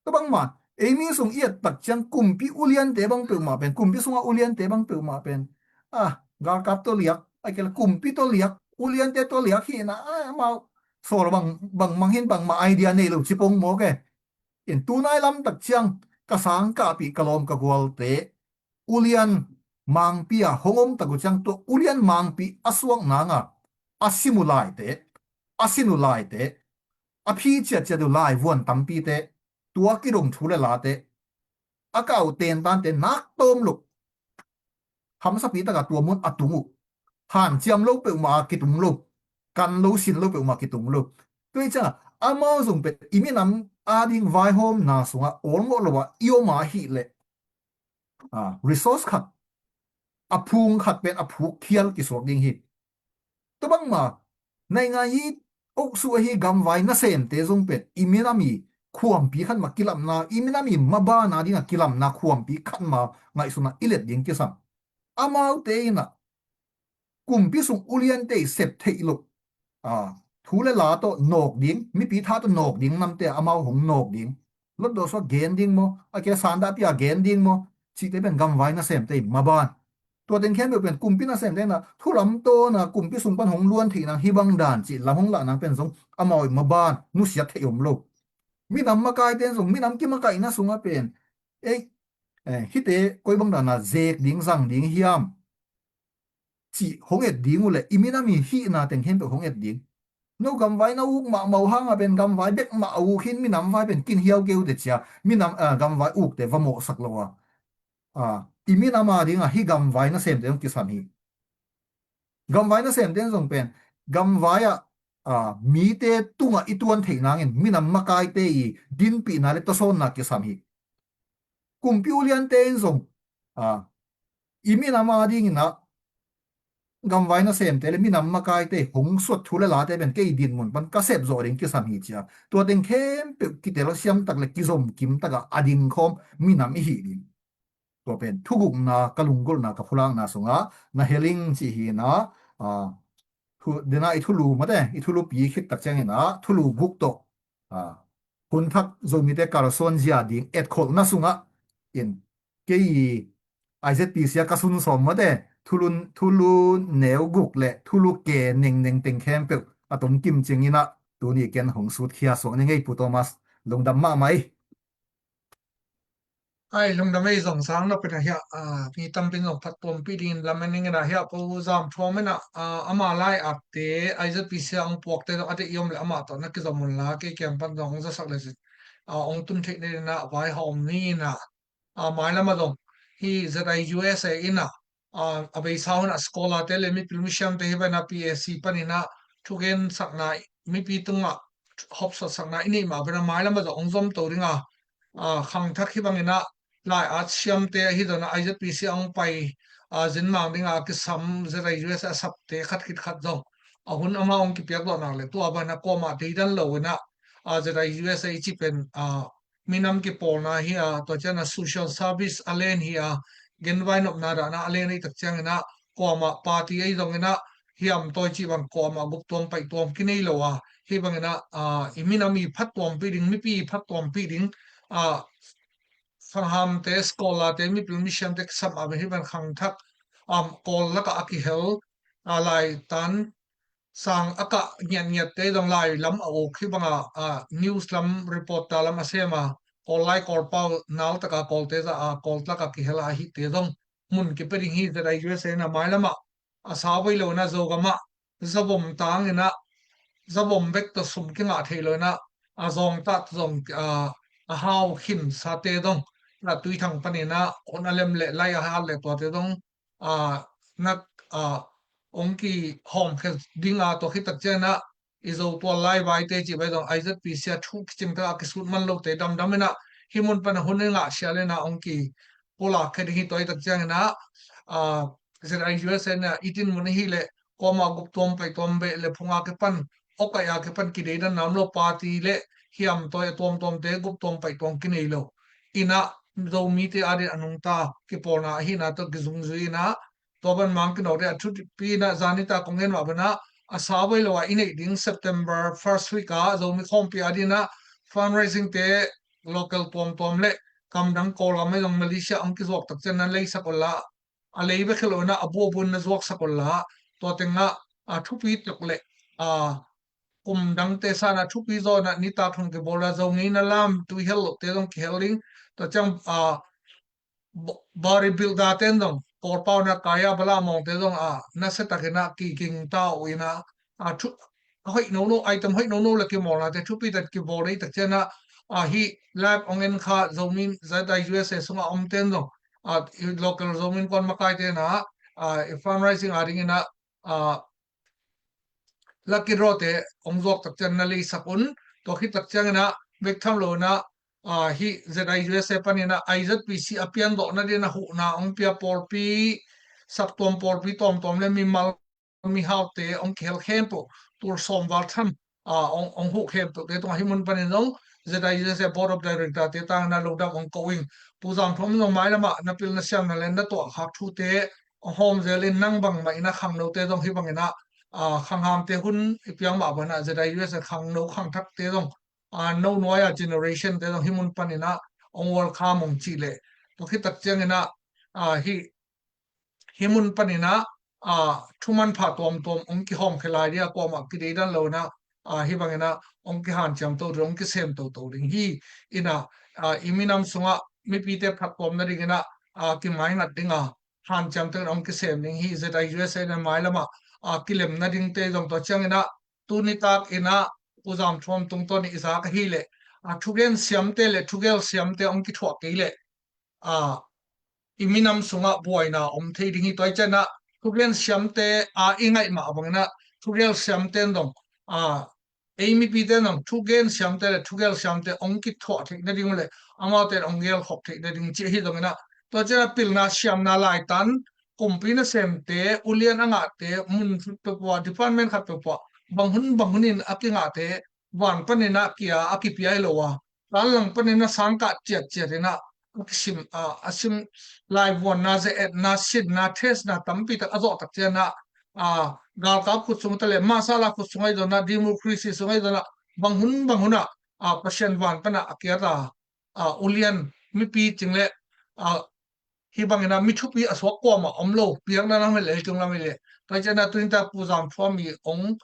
Tua bangma ei mi sung i et tak ciang kumpi uliante bang peuhmah pen, kumpi sunga uliante bang peuhmah pen, a, galkap tawh liak, a kele kumpi tawh liak, uliante tawh liak hihna, a, amau sawl bang, bang manghin bangmah idea nei lo ci pong mawk e. In tunai lam tak ciang ka sang kahpih ka lawm ka gualte ulian mangpi a hong om tak uh ciang tua ulian mangpi a suak nanga a sim uh laite, a sin uh laite, a phi ciatciat uh lai vuan tampite, tua kidong thu le late a kau tentante nak tawm lo. Hamsapi taka tua mun a tung uh. Hanciam lo peuhmah a kitung lo. Kan lo sin lo peuhmah a kitung lo. Tua hi cianga amau zong pen i minam ading vaihawmna sungah awlngawh lo a i om a hileh, a, resource khat, a phung khat pen a phuk khial kisuak ding hi. Tua bangma naingan yi osu ahi gamvai nasemte zong pen i minam i khuampi khat mah kilamna, i minam i mabana dinga kilamna khuampi khat mah ngaihsuna i let ding kisam. Amaute inah kumpi sung uliante i sep theih loh, a, thu le la tawh nawk ding, mipi tha tawh nawk ding namte amau hong nawk ding. Lotdawh sua gen ding maw, a kele sandahpia gen ding maw, cihte pen gamvai nasemte i maban. Tua teng khempeuh pen kumpi nasemte inah thu lamtawna kumpi sung pan hong luan theih nang hi bang dan cih lam hong lah nang pen zong amau i maban nusiat theih om lo. Minam makaite in zong minam kimakaihna sungah pen ei, eh, hihte koi bang dana zek ding zang ding hiam cih hong et ding uh leh i minam i hihna teng khempeuh hong et ding. No gamvai na uk mahmah uh hanga pen gamvai bek mah a uk hin minam vai pen kin hiau kei uh te cia, minam, ah, gamvai ukte va mawhsak lo a, ah, i minam a dinga hih gamvai nasemte zong kisam hi. Gamvai nasemte zong pen gamvai ah, ah, mite tungah i tuan theih nangin minam makaite i dinpihna le tawsawnna kisam hi. Kumpi uliante in zong, a, i minam a dinginah gamvai nasemte le minam makaite hong suat thu le late pen kei dinmun pan ka sep zawh ding kisam hi cia. Tua teng khempeuh kitel siamtak le kizom kimtakah a dingkhawm minam i hih ding. Tua pen thugukna ka lunggulhna ka phulakna sungah na heling cih hinah, a, thu, dena i thulu mate, i thulupi khit tak cianginah thulu guk tawh, a, hun thak Zomite kalsuan zia ding etkholhna sungah in kei i I Z P C a ka sun sawm mate, thulu, thulu neu guk le thulu ke nengneng teng khempeuh a tom kim cianginah tuni ken hong sutkhia suak ni ngei Pu Thomas, lungdam mahmah ei. Ai, lungdam ei Zong Sang, na pen a hiah, a, mi tampin zong phattuampih dingin lamen ning in a hiah Pu Zam Thuam in a, a, ama lai akte I Z P C a hong puakte zong a deih i om le amah tawh na kizom un la, kei kiang pan zong hong zasak le zin, a, hong tun theih ning in a vaihawm ni in a, a, mailam a zong hi Z I U S A in a, a, a beisa hun a scholar te le mipil misiamte hi ven a P A C panin a thugensakna, mipi tungah hopsatsakna i neih mah ven a mailam a zong hong zom to ding a, a, khangthak hi bangin ah lai-at siamte ahi zongin ah I Z P C a hong pai, a, zinmang dingin a kisam Z I U S A sapte khat khit khat zong a hun amau hong kipiak zawh nak leh tua bangin ah kuamah deidan lo in ah, a, Z I U S A i cih pen, a, minam kipawlna hi a, tua ciangin ah social service a len hi a, genvai nopna dahna a len ahih tak ciangin ah kuamah party ahi zongin ah hiam tawi cih bang kuamah guptuam paihtuam kinei lo a, hih bangin ah, a, i minam i phattuampih ding, mipi i phattuampih ding, a, khanghamte, scholar-te, mipil misiamte kisam a, hih bang khangthak, um, Kawl lakah a kihel, a, laitan sang a kah ngiatngiatte zong lai lam a uk hih banga, a, news lam, reporter lam a sem a, Kawl lai Kawl pau nal taka Kawlte za a, Kawl lakah kihel a, ahite zong mun kipia ding hi. Z I U S A in ah mailamah a sau vei lo in ah Zogamah zavom tangin ah, zavom bek tawh sum kingah theih lo in ah, a zawngtah zong, a, a hau khinsate zong, a, Tuithang panin ah hun a lem leh lai a hat leh tuate zong, a, nak, a, hong kihawmkhia ding a, tua khit tak ciangin ah i Zo tual lai vaite cih bai zong I Z P C a thu kicing tak a kisut man lote damdam in ah hih mun pan a hun i ngah sial in ah hong kipulak khia ding hi. Tua ahih tak ciangin ah, a, Z I U S A in ah i din mun ahih leh kuamah guptuam paihtuam beh leh phung a kipan, awkaih a kipan kideidan nam lo, party leh hiam tawi a tuamtuamte guptuam paihtuam kinei lo in ah Zomite adingin a nungta kipawlna ahihna tawh kizungzui in ah tua bang mang kinawk ding a thupi in ah zan nitak kong gen mah bangin ah a sau vei lo a i neih ding September first week a Zomi khawmpi adingin ah fundraising-te local tuamtuam leh kamdang Kawlgam ahi zong Malaysia hong kizuak tak ciangin ah leisak un la, a lei bek hi lo in ah a bu a bu in na zuaksak un la, tua teng ah, a, thupi tak leh, a, kum dangte sangin ah thupi zaw in ah nitak thum kibawl a, Zo ngeina lam, tuihel lohte zong kihel ding. Tua ciang, a, bo-, body builder-te in zong Kawl pau in ah kaya bala mawngte zong, a, nasia takin ah kiging ta uh in ah, a, thu, a hoih nono, item hoih nono leh kimawlnate thupi tak kibawl ding ahih tak ciangin ah, a, hih live hong en kha Zomi Z I U S A sungah omte in zong, a, i local Zomi innkuan makaite in ah, a, i fundraising adingin ah, a, lucky draw-te hong zuak tak ciangin na leisak un. Tua khit tak ciangin ah bek tham lo in ah, a, hih Z I U S A panin ah I Z P C a pian zawh nadingin ah huhna hong pia pawlpi, saptuam pawlpi tuamtuam leh mimal mihaute hong kihel khempeuh, tul sawm val tham, a, hong, hong huh khempeuhte tungah hih mun panin zong Z I U S A Board of Director-te tangin ah lungdam hong ko ing. Pu Zam Thuam zong mailamah na pil na siamna leh na tuahkhak thute hong hawm zel in, nang bangmah in ah khangnote zong hih bangin ah, a, khanghamte hun i piak mah bangin ah Z I U S A khangno khangthakte zong, a, no nuai-a generation-te zong hih mun panin ah hong welcome hong cih leh, tua khit tak ciangin ah, a, hih hih mun panin ah, a, thu manpha tuamtuam hong kihawmkhia lai ding a, kuamah kideidan lo in ah, a, hih bangin ah hong kihanciam toto ding, hong kisem toto ding hi. In ah, a, i minam sungah mipite phattuam nadingin ah, a, kimaingat ding a, hanciam takin hong kisem ding hi. Z I U S A in ah mailamah, a, kilem nadingte zong, tua ciangin ah tuni takin ah Pu Zam Thuam tungtawn i zak ahih leh, a, thugen siamte leh thugel siamte hong kithuah kei leh, a, i minam sungah buaina om thei ding hi. Tua ahih ciangin ah thugen siamte, a, i ngaih mah bangin ah thugel siamte in zong, a, ei mipite in zong thugen siamte leh thugel siamte hong kithuah theih nading uh leh amaute in hong gelkhop theih nading cih ahi zongin ah, tua ciangin ah pilna siamna laitan, kumpi nasemte, ulian a ngahte, mun khat peuhpeuh ah, department khat peuhpeuh ah bang hun bang hun in a kingahte van panin ah kia a kipia hi lo a, tan lang panin ah sang kah ciatciat in ah a kisim, a, a sim, laivuanna, ze-etna, sinna, testna tampi tak a zawh tak ciangin ah, a, galkap khut sung ta leh, masala khut sung ahi zongin ah, democracy sung ahi zongin ah, bang hun bang hun ah, a, Pasian van pan ah a kiat a, a, ulian mipi cing leh, a, hih bangin ah mi thupi a suak kuamah om lo, piakna lam hi leh, leitung lam hi leh. Tua ciangin ah tuni tak Pu Zam Thuam i hong,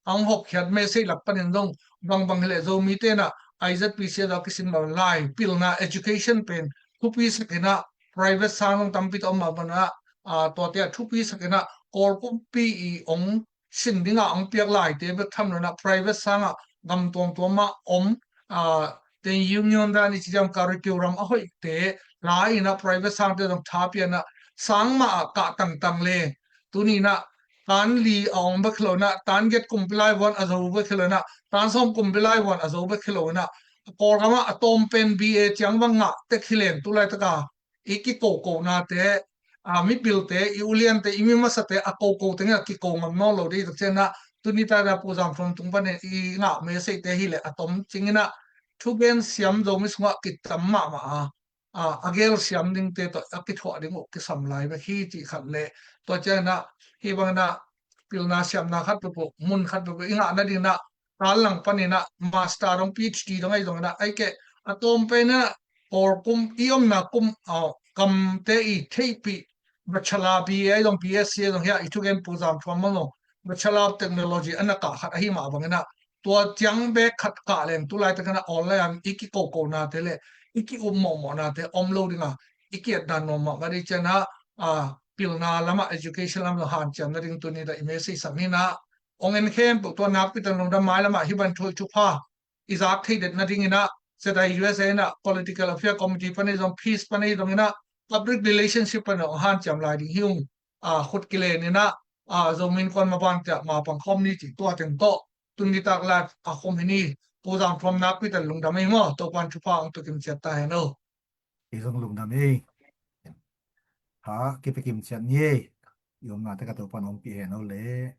hong hawmkhiat message lak panin zong, bangbang hi leh Zomite in ah I Z P C a kisin lo lai, pilna education pen thupi sak in ah, private sang zong tampi tak om mah bangin ah, a, tuate ah thupi sak in ah, Kawl kumpi i hong sin dingin hong piak laite bek tham lo in ah private sangah gam tuamtuam ah om, a, ten union dan i ci diam, curriculum a hoihte la in ah private sangte zong tha pia in ah sang mah ah kah tangtang leh, tuni in ah tan li a ong bek hi lo in ah, tan giat kumpi laivuan a zo bek hi lo in ah, tan sawm kumpi laivuan a zo bek hi lo in ah, Kawlgam ah a tawm pen B A ciang bang ngah tek hi leng tu laitaka i kikokona te, a, mipilte, i uliante, i mi masate a koko tengin a kiko ngam nawn lo ding tak ciangin ah, tuni tak ciangin ah Pu Zam Thuam tung panin i ngah message te hi leh a tom ciangin ah thugen siam Zomi sungah kitam mahmah a, a, a gel siam dingte tawh a kithuah ding uh kisam lai bek hi cih khat leh, tua ciangin ah hih bangin ah pilna siamna khat peuhpeuh, mun khat peuhpeuh i ngah nadingin ah, tar lang panin ah master dong, P H D dong ahi zongin ah, ahih keh a tawm pen ah Kawl kum, i omna kum, a, gamte i theihpih, bachelor, B A ahi zong, B S C ahi zong, hiah i thugen Pu Zam Thuam mang zong Bachelor of Technology a na kah khat ahi mah bangin ah, tua ciang bek khat kah leng tu laitakin ah online ah i kikokona te leh i ki-up mawhmawhna te om lo ding a, i ki-et dan nuam mahmah ding ciangin ah, a, pilna lamah, education lam zong hanciam nading tuni tak i message sak ni in ah, ong en khempeuh tua nakpi takin lungdam. Mailam ah hih bang thu i thupha i zak thei det nadingin ah, Z I U S A in ah Political Affairs Committee pan ahi zong, Peace pan ahi zongin ah, Public Relationship pan zong hanciam lai ding hi ung. A, khut kilen in ah, a, Zomi Innkuan maban ciang mapang khawm ni cih tua teng tawh tuni tak lai a khum hi ni. Pu Zam Thuam, nakpi takin lungdam ei maw, Topa'n thupha ong tukim ciat ta hen aw. Kei zong lungdam ei. Ha, kipia kim ciat ni ei. I omna te ka Topa'n ompih hen aw le.